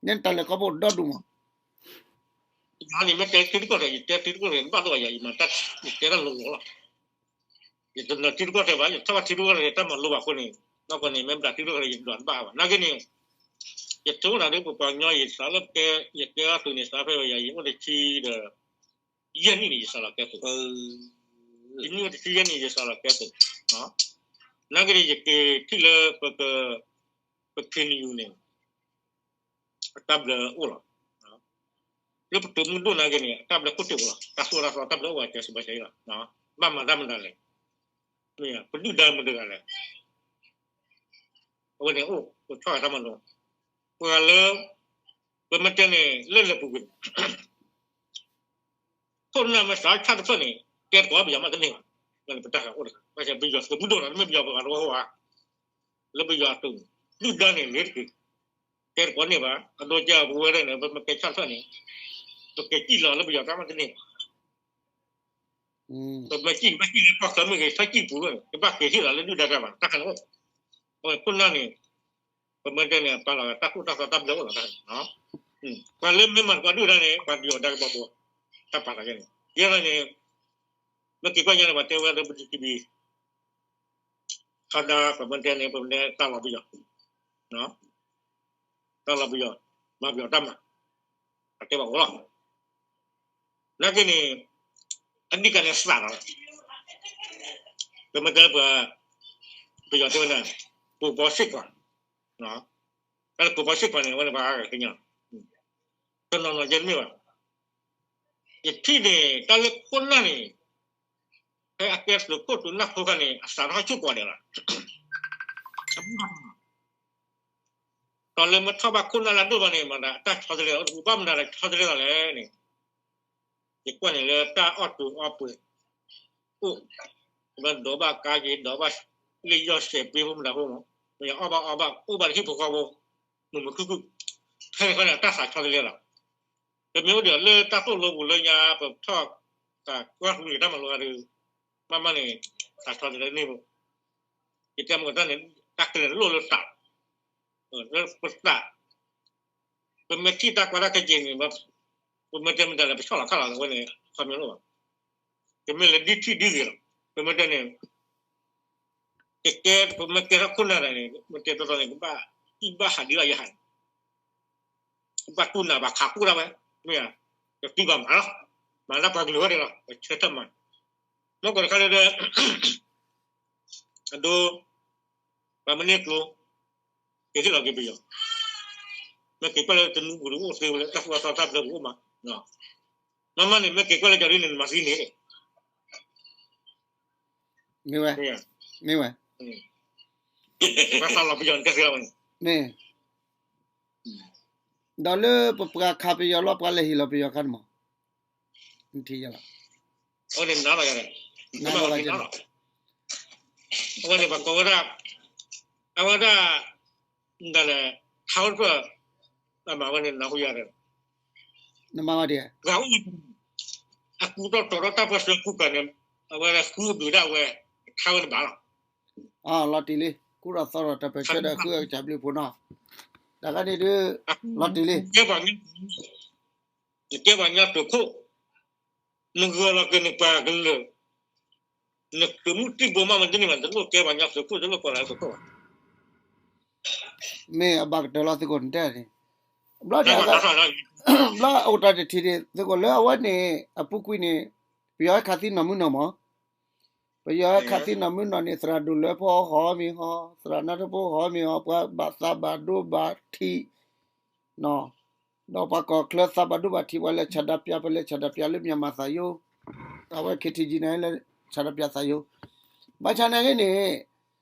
န့ၣ်တၢ်လဲၤခီဖျိဒီဒူၣ်မး ယၤန့ၣ် မ့ၢ်တဲထံရူၢ်ကီၢ်သဲး ယတဲထံရူၢ်ကီၢ်သဲး ဘၣ်ဒိယၤ ယမၤတၢ် ယတဲတၢ်လီၤလီၤလီၤ, ယတနၢၤထံရူၢ်ကီၢ်သဲးဘၣ် ယထီၣ်ဘၣ်ထံရူၢ်ကီၢ်သဲး တၢ်မၤလိဘၣ်အဃိန့ၣ် နီၢ်ကီၢ်န့ၣ် မ့ၢ်မတၤထံရူၢ်ကီၢ်သဲး ယဒွးတဘၣ်ဘၣ် နာ်က့န့ၣ်, ယဆိကမိၣ်ဒၣ်ဒ်ပပှၤကညီ ယသးလၢကဲ ယကဲအီၤသုးန့ၣ် သးဖဲဝဲယၤ ယအိၣ်တဆံဒီး ယဲၢ်နံၣ်န့ၣ် ယစးလီၤကဲသုး, ယနံၣ်အိၣ်တဆံယဲၢ်နံၣ် ယစးလီၤကဲသုး, နာ်က့န့ၣ် ယက့ၤထံၣ်လၢ ပခ့ၣ်အဲၣ်ယူၣ်န့ၣ် အတၢ်ဘျၢအိၣ်လီၤ. လၢပတုၤမုၢ်ဒိၣ်နာ်က့န့ၣ် အတၢ်ဘျၢခိၣ်တ့ၢ်အိၣ်လီၤ. တၢ်သိၣ်တၢ်သီတၢ်ဘျၢအိၣ်ဝဲ ကဲစံးဘၣ်ဆၢအံၤလီၤ. ဘၣ်မၤတၢ်မတၤလဲၣ်, ပဒုၣ်ဒါမတၤတဂၤလဲၣ်, အဝဲန့ၣ်အိၣ် ပဆီၣ်ဂၤတၢ်မၤလိ, ပှၤလၢ ပမ့ၢ်တဲန့ၣ် လၢလဲၤပူၤကွံာ်န့ၣ် ခိၣ်နၢ်မ့ၢ်စးဆၣ်တဖျၢၣ်န့ၣ် တဲသကိးပယီၤမးတန့ၢ်ဘၣ်, ပတၢ်အိၣ်တခါ ဘၣ်ဆၣ်ပယီၤသုးမုၢ်ဒိၣ်လီၤ တမ့ၢ်ပယီၤပှၤတဝီဧါ, လၢပယီၤအသုးန့ၣ် ဒုၣ်ဒါန့ၣ်လ့ၤတက့ၢ်, တဲသကိးန့ၢ်ဘၣ် အဒိကဲပဝဲဒၣ်န့ၣ် ပမ့ၢ်ကဲဆၣ်တဖျၢၣ်န့ၣ် ပကစံၣ်လီၤလၢပယီၤတၢ်မးတန့ၢ်ဘၣ် ပမ့ၢ်စံၣ် မ့ၢ်စံၣ်လၢကီၢ်ချၢမ့ၢ်ဂ့ၤ ဆၢစံၣ်ပူၤလီၤန့ၣ် တဘၣ်က့ၤဟ့ၣ်လီၤလၢဒုၣ်ဒါတဂၤဘၣ် တၢ်ခါန့ၣ်အိၣ်, အဝဲခိၣ်နၢ်န့ၣ် ပမ့ၢ်တဲန့ၣ် ပာ်လီၤတၢ်သိၣ်တၢ်သီတၢ်ဘျၢအိၣ်လီၤတၢ်န့ၣ်, ပှၤလၢမ့ၢ်မၤသကိးဒုၣ်ဒါန့ၣ် ပှၤကယီၤဒါကဘီဘိ တၢ်ပာ်လီၤယဲန့ၣ် ယဲန့ၣ်န့ၣ် မ့ၢ်က့ၤကွၢ်ညါန့ၣ် ပှၤတဲဝဲလၢပ DKBA ခါဒါ ပမ့ၢ်တဲန့ၣ် ပမ့ၢ်တဲတၢ်လီၤပယီၤ တၢ်လီၤပယီၤ မၤပယီၤတၢ်မၤ အတဲဘၣ်အိၣ်လီၤ. နာ်က့န့ၣ် အနံၣ်ကန့ၣ်သၣ်လီၤ. ပမ့ၢ်တဲလၢပှၤ ပယီၤတဲဝဲဒၣ် ကိုယ်ပေါ်စစ်ကွာ်, တၢ်လၢ ကိုယ်ပေါ်စစ်ကွာ် န့ၣ် အဝဲန့ၣ်ပှၤအါဂၤကညီ, တနီၤနီၤယဲတမ့ၢ်ဘၣ်. ယထံၣ်န့ၣ် တၢ်လၢခိၣ်နၢ်န့ၣ် ဖဲအကဲသုးခိၣ်သုးနၢ်ဖိခါန့ၣ် အသးထီၣ်ဆိကီးဒဲးလီၤ. ဒီးလၢမ့ၢ်ထီၣ်ဘၣ်ခိၣ်နၢ်လၢအဒိၣ်ဘၣ်န့ၣ် မၤသးတၢ်ဆီတလဲလီၤ, အိၣ်တပူၤဘၣ်မနုၤလဲၣ်ဆီတလဲလီၤလဲၣ်န့ၣ်, ယကွၢ်န့ၣ်လၢတၢ်အီၣ်တူာ်အီပှဲၤအိၣ်, မ့ၢ်ဒိးဘၣ်ကါက့ၤ ဒိးဘၣ်လ့ၣ်ယီၢ်စဲးပ့ဖိမနုၤဖိမး, မ့ၢ်အီၣ်ဘၣ်အီဘၣ် အိၣ်ဘၣ်တဟံၣ်ဖိဃီဖိ, မုာ်မုာ်ခုၣ်ခုၣ်, ဖဲန့ၣ်ခီန့ၣ် တၢ်သးဆီတလဲလီၤ. ပမ့ၢ်အိၣ်ဒံးလၢတၢ်သိၣ်လိပူၤလၢညါ ပထီၣ်သးကွၢ်ဃုာ်တၢ်မၤလိအီၤဒီး မ့မ့ၢ်န့ၣ် သးဆီတလဲန့ၣ်, ယတဲမ့ၢ်တၢ်န့ၣ် တၢ်ကလဲၤလိၣ်လၢသး, လၢပသး, ပမ့ၢ်ထံၣ်တၢ်ကီတၢ်ခဲက့ၤန့ၣ် ပမ့ၢ်တဲမ့ၢ်တၢ်လဲၣ် ပဆီၣ်လီၤခါလီၤဝဲန့ၣ် ခီမ့ၢ်လိၣ်ဘၣ်, ပမ့ၢ်လဲၤဒ်ထံၣ်ဒ်ဂ့ၤလီၤ, ပမ့ၢ်တဲန့ၣ် ကကဲ ပမ့ၢ်ကဲထီၣ်ခိၣ်နၢ်တဂၤန့ၣ် မ့ၢ်တဲတီတီန့ၣ် ကဘၣ်အံၣ်ဘၣ်ဟးဒ်လီၤယဟးန့ၣ် ကဘၣ်တူၢ်နးဘၣ်ခးကူၣ်ဒၣ်ဝဲ, မ့ၢ်ဧါ, ကသံဘၣ်မၤလီၤ, မၤလၢပှၤကလုာ်ဝဲန့ၣ်လီၤ, ပဆၢထၢၣ်မၤ, မ့ၢ်ကီးတခါလၢ အဒိ ပှၤမ့ၢ်န့ၢ်ကျိ ကဟ့ၣ်လီၤက့ၤပယီၤ, မ့ၢ်က့ၤကွၢ်လၢတနူပူၤတအိၣ်သ့ဝဲလၢ တၢ်သူၣ်အသီတၢ်ဘျၢပူၤအိၣ်မး, မ့မ့ၢ်န့ၣ် မ့ၢ်က့ၤကွၢ်လၢကၠီဒ်န့ၣ် နမၤသံန့ၣ် မ့ၢ်ဝဲ, မ့ၢ်ဝဲ, ပှၤသးလီၤပယီၤန့ၣ် ကဲသ့လီၤဝဲန့ၣ်, မ့ၢ်, ဒီးလၢပပှၤခးပယီၤလီၤ ပှၤလဲၤဟ့ၣ်လီၤပယီၤခါန့ၣ်မး, နထံၣ်ယလီၤ, အဝဲန့ၣ်နၤလီၤယၤ, နၤလီၤယၤ, အဝဲန့ၣ်ပှၤကိးဝဲဒၣ်, အဝဲဒၣ်, နလဲၣ်, ထါဝဲတဖျၢၣ်, အမၤဝဲန့ၣ်နၤဟူယၤဒီး, နမၤဝဲဒ်, ပှၤအိၣ်, အကူထီၣ်တီၤထီၣ်တၢ်ပၢၢ်ဆၢကူကၤန့ၣ်, အဝဲဃုဒုးဒၣ်ဝဲ, ထါဝဲန့ၣ်ဘၣ်လီၤ, လီၤတံၢ်လံ, ကူထီၣ်သီထီၣ်တၢ်ပၢၢ်ဆၢဒီးဃုအကစၢ်ဘျုးဖှိၣ်နီၤ, တၢ်ခါန့ၣ်ဒုး, လီၤတံၢ်လံ နကဲပှၤကညီသုးခိၣ်, နဂၢၢ်လီၤက့ၤနပှၤကလုာ်, နသုးမုၢ်သံၣ်ဘိမးမ့ၢ်တန့ၢ်ဘၣ် တလိၣ်ကဲပှၤကညီသုးခိၣ် တလိၣ်ကိးလၢသုးခိၣ်ဘၣ်, မ့ၢ်အဘၣ်ကတၢၢ်လီၤသုးခိၣ်နတဲန့ၣ်, ဘျီန့ၣ်, ဘျီအိၣ်တၢ်တထံၣ်န့ၣ် သုးခိၣ်လၢအဝဲန့ၣ် အပူၤကွံာ်န့ၣ်, ပယီၤဟဲခးသံနီၢ်မုၢ်နီၢ်မး ပယီၤဟဲခးသံနီၢ်မုၢ်နီၢ်န့ၣ် သရၣ်ဒိၣ်လွဲဖီဟီမ့ၢ်ဟီ, သရၣ်နါထီၣ်ဖိဟီမ့ၢ်ဟီ, ပှၤဘၣ်သးဘၣ်ဒိဘၣ်ထံး, ဒီးပှၤကီၢ်ချၢသးဘၣ်ဒိဘၣ်ထံး, ပှၤလဲၤဆန္ဒပြ, ပလဲၤဆန္ဒပြလၢ မြန်မာ့သံရုံး, အဝဲ ခ့ထံကံနၤ လဲၤဆန္ဒပြသံရုံး, ဘၣ်ဆၣ်နာ်က့န့ၣ်,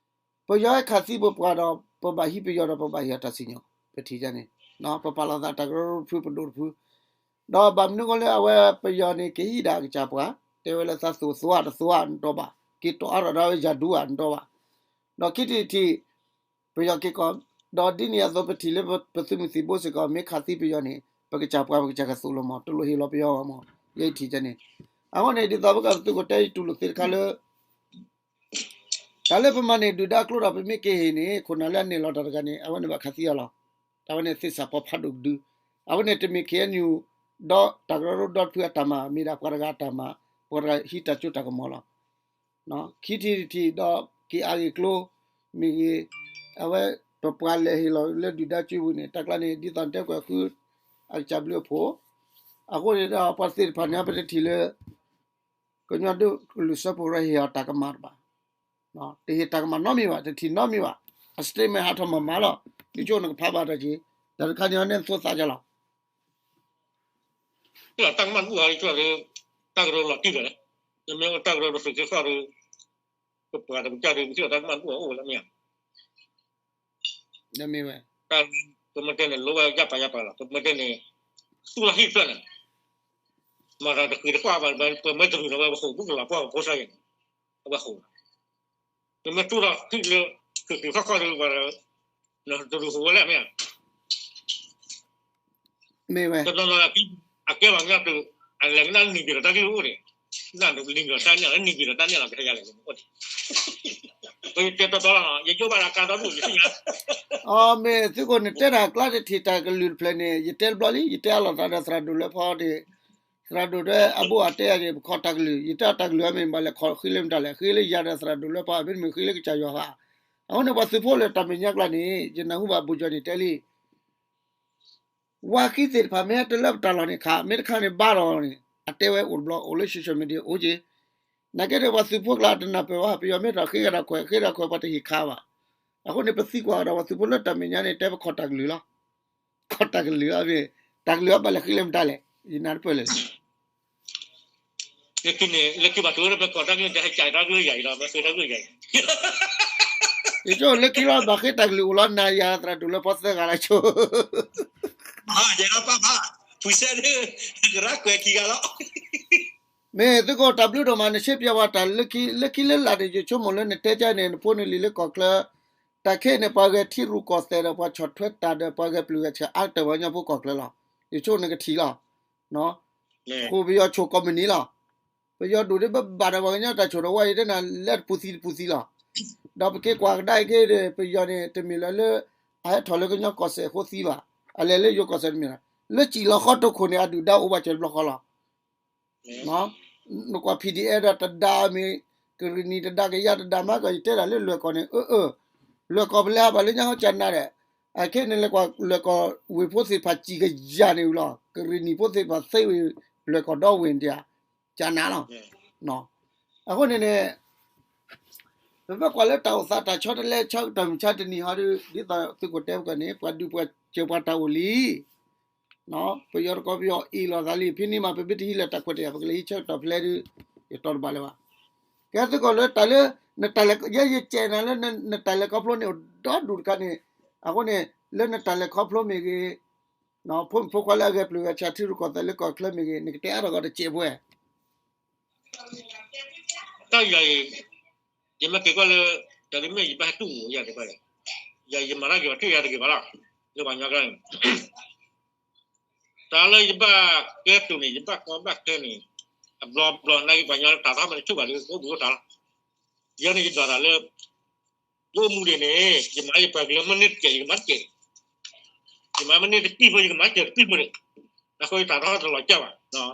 ပယီၤဟဲခးသံပပှၤဒီး ပဘၣ်ဟံးပယီၤဒီး ပဘၣ်ဟ့ၣ်အီၤတၢ်စံၣ်ညီၣ်, ပထံၣ်န့ၣ်, ပပာ်လီၤသးတၢ်ကရၢကရိတဖု ပဒိၣ်တဖု ဒီးဘၣ်မနုၤဃိလၢအဝဲပယီၤန့ၣ် ကဟံးဒၣ်အကစၢ်ပှၤ, တဲဝဲလၢသးသိၣ်သွါတသွါနတီၤဘၣ်, က့ၤတီၣ်အါထီၣ်ဒၣ်ဝဲယၤဒူဧါနတီၤဘၣ်, ဒီးခံထံၣ်တထံၣ်, ပယီၤက့ၤကီး, ဒီးဒ်န့ၣ်အသိးပထံၣ်လၢပသုးမုၢ်သံၣ်ဘိစ့ၢ်ကီး မ့ၢ်ခးသံပယီၤန့ၣ် ပကစၢ်ပှၤပကစၢ်ကသိၣ်လိာ်မး တလိၣ်ဟ့ၣ်လီၤပယီၤမး, ယဲထံၣ်န့ၣ်, အဃိန့ၣ် ဒ်သိးပကသုးခိၣ်တဲယတူၢ်လိာ်သ့တခါလၢ တၢ်လၢပမၤန့ၢ်ဒုၣ်ဒါကျိဒီး ပမ့ၢ်က့ၤဟ့ၣ်န့ၣ် ခိၣ်နၢ်လၢအနဲၣ်လီၤတၢ်တဂၤန့ၣ် အဝဲန့ၣ်ဘၣ်ခးသံအီၤလီၤ. တၢ်ဝဲန့ၣ်သ့ၣ်စးဖီဖးဒိၣ်ကဒု, အဝဲန့ၣ်တမ့ၢ် ခ့ၣ်အဲၣ်ယူၣ် ဒီးတၢ်ကရၢကရိဒီတဖုအတၢ်မၤ, မ့ၢ်ဒၣ်ပှၤတဂၤအတၢ်မၤ, ပှၤတဂၤဟံးတၢ်စိတၢ်ကမီၤလီၤ. ခံထံၣ်တထံၣ်ဒီးက့ၤအါဂ့ၢ်ကျိ မ့ၢ်ဂ့ၤ, အဝဲပပှၤလဲၤဟ့ၣ်လီၤလၢဒုၣ်ဒါစုပူၤန့ၣ် တၢ်ကျါန့ၣ် ဒ်သိးတဲကွဲးဃု အကစၢ်ဘျုးအဖှိၣ်, အဃိန့ၣ်ဒီးပှၤသ့ၣ်တဖၣ်န့ၣ် ပတထံၣ်လၢ ကညီဒိကလုာ်စၢဖှိၣ်ရၢဟ့ၣ်အီၤတၢ်ကမၣ်တဘၣ်, တဟ့ၣ်တၢ်ကမၣ်နီတမံၤဘၣ်, တထံၣ်နီတမံၤဘၣ်, အ statement ဟးထီၣ်မၤမၤလီၤ, ဒ်ကၠိနကဖးဘၣ်တၢ်က့ၤ, တၢ်တခါန့ၣ်အီၤန့ၣ်သိသးကလီၤ. တၢ်ကမၣ်တအိၣ်ဟးလံ တၢ်ကရၢလီၤတံၢ်လီၤလဲၣ်, နမ့ၢ်အိၣ်တၢ်ကရၢတသုးက့ၤဃီဒီး ပပှၤတကစၢ်ဒီး ပထံၣ်လီၤတၢ်ကမၣ်တအိၣ်အိၣ်လၢမ့ၢ်ဧါ မ့ၢ်ဝဲ, ပမ့ၢ်တဲန့ၣ် လိဝဲယၢ်ပာ်ယၢ်ပာ်လီၤ, ပမ့ၢ်တဲန့ၣ် သူၣ်လီၤဟံၣ်တဖျၢၣ်န့ၣ်, မၤတၢ်တဃံးတကွၢ်ဘၣ်, ပမ့ၢ်တရူးလီၤဝဲ ပဃိာ်ဘူးကလီၤပှၢ်ပဖိဆါယဲၢ်န့ၣ်, အဝဲဃိာ်လီၤ, ပမ့ၢ်သူၣ်လီၤဟံၣ်လၢ ဃံးဃံးဃီၣ်ဃီၣ်ဒီး ပှၤ တရူးဃိာ်ဝဲလၢမ့ၢ်ဧါ မ့ၢ်ဝဲ, တနီၤနီၤ အကဲပှၤကညီသုး အလဲၤကနၣ်နံၤက့ၤဒီးတၢ်ဂ့ၢ်အိၣ်န့ၣ်, နၢ်နံၤက့ၤဒီးတၢ်န့ၣ်လီၤ နံၤက့ၤဒီးတၢ်န့ၣ်လီၤ ကဟဲယၤလဲၣ်န့ၣ်အိၣ်န့ၣ်, ပယတဲတီတီလီၤ ယယိၣ်ဘၣ်လၢကါဒီဒူၣ်ယသ့ၣ်ညါ, အမ့ၢ်သုးခိၣ်န့ၣ်တဲတၢ်ကျါတထံၣ်တၢ်ကလုၢ်တဖျၢၣ်န့ၣ် ယတဲတဘျီလံ ယတဲအလီၤသးဒီးသရၣ်ဒိၣ်လွဲဖီန့ၣ်, သရၣ်ဒိၣ်ဒီးအဘိအတဲယၤန့ၣ် ပခီၣ်တၢ်ကလုၢ် ယတဲအီၤတၢ်ကလုၢ်အမ့ၢ်ဘၣ်လဲၣ် ခီၣ်ဃ့လၢမတၤလဲၣ် ဃ့လၢယၤဒီးသရၣ်ဒိၣ်လွဲဖီ မ့တမ့ၢ်ဃ့လၢကစၢ်ယွၤဘၣ်, အဃိန့ၣ်ပှၤသုးဖိလၢတၢ်မဲာ်ညါကျါန့ၣ် ယနၢ်ဟူဘၣ် ဘိၣ်ကၠီၣ်န့ၣ်တဲလံ ဝါဃံသ့ၣ်တဖၣ်မ့ၢ်ဟဲတလၢပတၢ်လီၢ်န့ၣ်ခါ မ့ၢ်တခါန့ၣ်ဘါထီၣ်န့ၣ် အတဲဝဲအိၣ်တဘျီ အိၣ်လၢ social media အိၣ်က့ၤ, နာ်က့ဒီး ပှၤသုးဖိကျါတနၢ်ပၢၢ်ဘၣ်, ပယီၤမ့ၢ်ထီၣ်ဃ့ကဒီးခွဲး ဃ့ဒီးခွဲး ပှၤတဟ့ၣ်ခးဘၣ်. အဃိန့ၣ် ပသံကွၢ်ဒီး ပှၤသုးဖိလၢတၢ်မဲာ်ညါန့ၣ် တဲပခီၣ်တၢ်ကလုၢ်လီၤ. ခီၣ်တၢ်ကလုၢ်အမ့ၢ် တၢ်ကလုၢ်အဘၣ်လဲၤဃ့လၢမတၤလဲၣ်, ယနၢ်တပၢၢ်လဲၣ်. လၢခံန့ၣ် လၢခံဘၣ်တိၢ်လၢပခီၣ်တၢ်ကလုၢ် တဟဲကၢ်တၢ်ကလုၢ်ယၤအံၤလီၤ, ပဃ့တၢ်ကလုၢ်ယၤအံၤ. ယဆိလၢခံလီၤ ဘၣ်ဃ့တၢ်ကလုၢ်အိၣ်လီၤ နၤယၤသရၣ်ဒိၣ်လၢဖီသၢဂၤလၢဆိ ယဲလီၤပၢ်ဘၣ်, ဖုစဲဒၣ်, ကရၢခွဲးခံဂၤလီၤ. မ့ၢ်သုကီၢ်တၢ်ဘျုးဒိၣ်မး နရှဲပၠးပှၤတၢ်လၢခံ လၢခံလၢလာ်န့ၣ် ယဆိကမိၣ်လၢနတဲကါန့ၣ် နဖိနလံၤလၢကီၢ်ချၢ, တၢ်ခဲအံၤန့ၣ် ပှၤဂဲၤထံရူၢ်ကီၢ်သဲးဒီး ပှၤဆီၣ်ထွဲတၢ်ဒီး ပှၤဂဲၤပျုၢ်ဂဲၤဆှၢအါတၢ်ပှၤကညီဖိကီၢ်ချၢလီၤ. ယဆိနကထံၣ်လီၤ. ဃိပယီၤဆိၣ်ကိးမုၢ်နံၤလီၤ. ပယီၤဒိၣ်ဒ်ဘၣ်ဘၣ်ဒီးပှၤကညီတၢ်ဆိၣ်ဒီးဝဲအံၤ တနၤလၢတပူၤသံတပူၤသံလီၤ. ဒီးပက့ၤကွၢ်ကဒါအံၤက့ၤဒီး ပယီၤန့ၣ် တမ့ၢ်လၢလၢ အဟဲထီၣ်လၢကညီကီၢ်စဲၣ်အဃိသံဘၣ်, အလဲၤလၢယိၤကီၢ်စဲၣ်တမ့ၢ်လီၤ. လၢစံၣ်လီၤဃီတိခိၣ်န့ၣ် အဒုၣ်ဒါအိၣ်ဘၣ်စၢၤတဘျီဃီလီၤ. နကွၢ် P D F ဒီးတဒါမ့ၢ် ကရ့ၣ်နံၣ်တဒါ ကယၤတဒါမးကီး ယတဲဒၣ်လၢလွဲၢ်ကီၢ်န့ၣ် အၢ အၢ လွဲၢ်ကီၢ်ပလဲၤဟးဘၣ်လၢညါဟီကနၤဒီး အခဲန့ၣ်လဲၤကွၢ်လွဲၢ်ကီၢ်ဝ့ၢ်ဖိသ့ၣ်တဖၣ်စံၣ်ကယၤန့ၣ်ဝံၤလီၤ. ကရ့ၣ်နံၣ်ဖိသ့ၣ်တဖၣ်သ့ဝံၤ လွဲၢ်ကီၢ်ဒီဝ့ၢ်န့ၣ်တယၤ ကနၤလီၤ. အဃိန့ၣ်န့ၣ် ပမ့ၢ်ကွၢ်လၢတၢ်အိၣ်သးတၢ်ဆီတလဲ ဆီကတီၢ်မုၢ်ဆါတနံၤဟီဒီး ဒ်သိးသုးခိၣ်တဲပကီၢ်န့ၣ် ပှၤဒုးပှၤစၢၤပှၤတၢ်အိၣ်လံ ပယီၤတကီၢ်ပယီၤအ့ၣ်လိာ်သးလံ ဖဲန့ၣ်မး ပမ့ၢ်တဟံးလၢတၢ်ခွဲးတၢ်ယာ် ပကလဲၤဟံးဆၢကတီၢ်ဖဲလဲၣ်ဒီး ယတီတဘၣ်လၢၤဘၣ်. ကဲသုးခိၣ်လၢတၢ်လၢ နတၢ်လဲၤ ယဲယကဲနၤလၢနတၢ်လဲၤခီဖျိန့ၣ် အိၣ်ဒီဒူၣ်တခါန့ၣ် အဃိန့ၣ် လၢနတၢ်လဲၤခီဖျိမ့ၢ်ဂ့ၤ ဖိမုၣ်ဖိခွါလၢအဂဲၤပျုၢ်ဂဲၤဆှၢထံရူၢ်ကီၢ်သဲးလၢကီၢ်ချၢမ့ၢ်ဂ့ၤ နကတဲအါထီၣ်ကီးတစဲးပှဲၤ တၢ်ယၤအံၤ ယမ့ၢ်က့ၤကွၢ်လၢ တၢ်လၢမ့ၢ်ယဘၣ်ဟဲတူၢ်မူးယၤတဘၣ်ယၤ, ယၤယမၤတၢ်က့ၤဘၣ်ထံၣ်ယၤတဂ့ၤဘၣ်လီၤ, လၢပှၤညီကျါန့ၣ် တၢ်လၢယဘၣ်ကဲတူၢ်န့ၣ်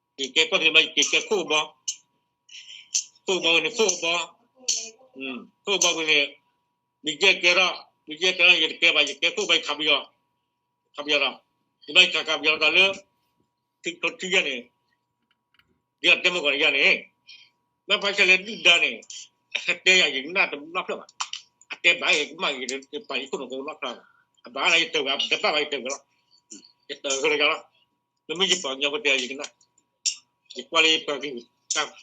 ယဘၣ်ကီဘၣ်ခဲန့ၣ် အဘျီဘျီနာ်က့ပှၤညီလၢတၢ်သီမ့ၢ်တဆူၣ်ဘၣ်လၢအိၣ်ဘူးအိၣ်တၢ်လီၤ, ယဲန့ၣ်ယဒွးတၢ်လၢ ယအိၣ်မူဒံးန့ၣ် ယမၤယပှၤကလုာ်မ့ၢ်န့ၢ်တကဲး ယကမၤတကဲး, ယမၤမ့ၢ်န့ၢ်တကံၢ်ဖိ ယကမၤစၢၤတကံၢ်ဖိန့ၣ်, အဃိယတၢ်သီတလီၤကၢ်ဘၣ်, ယၤ ယဟး ယကဲကီၢ်သူလ့ၤ, ယကဲကီၢ်သူလ့ၤမး ယကဲခိၣ်ကဘီ, ခိၣ်ကဘီဝဲန့ၣ် ခိၣ်ကဘီ, ခိၣ်ကဘီဝဲန့ၣ် ဘံကဲကဲထီၣ် ဘံကဲကဲထီၣ် ယတကဲဘၣ် ယကဲခိၣ်ကဘီ ယခးပယီၤ, ခးပယီၤဒီး ယဘၣ်ယခးခးပယီၤဒီးလၢ ထံထီထံယဲၢ်န့ၣ် ဒ်အတဲမ့ၢ်ကီးန့ၣ်ယဲၢ်န့ၣ် ဘၣ်ဖးဆၢလၢဒုၣ်ဒါန့ၣ် အဟဲတဲယၤ ယကနၣ်တဘၣ်ဖျၢၣ်ဘၣ်, အတဲဘၣ်ယကမၣ် ယပာ်ယခိၣ်နူာ်ကဘၣ်ဖျၢၣ်ဘၣ်, အဘၣ်လၢယတၢ်ဝဲ တဘၣ်ဘၣ်ယတၢ်ဝဲလီၤ, ယတၢ်ဝဲလၢယလီၤ, မ့မ့ၢ်ယပှၤကညီဖိ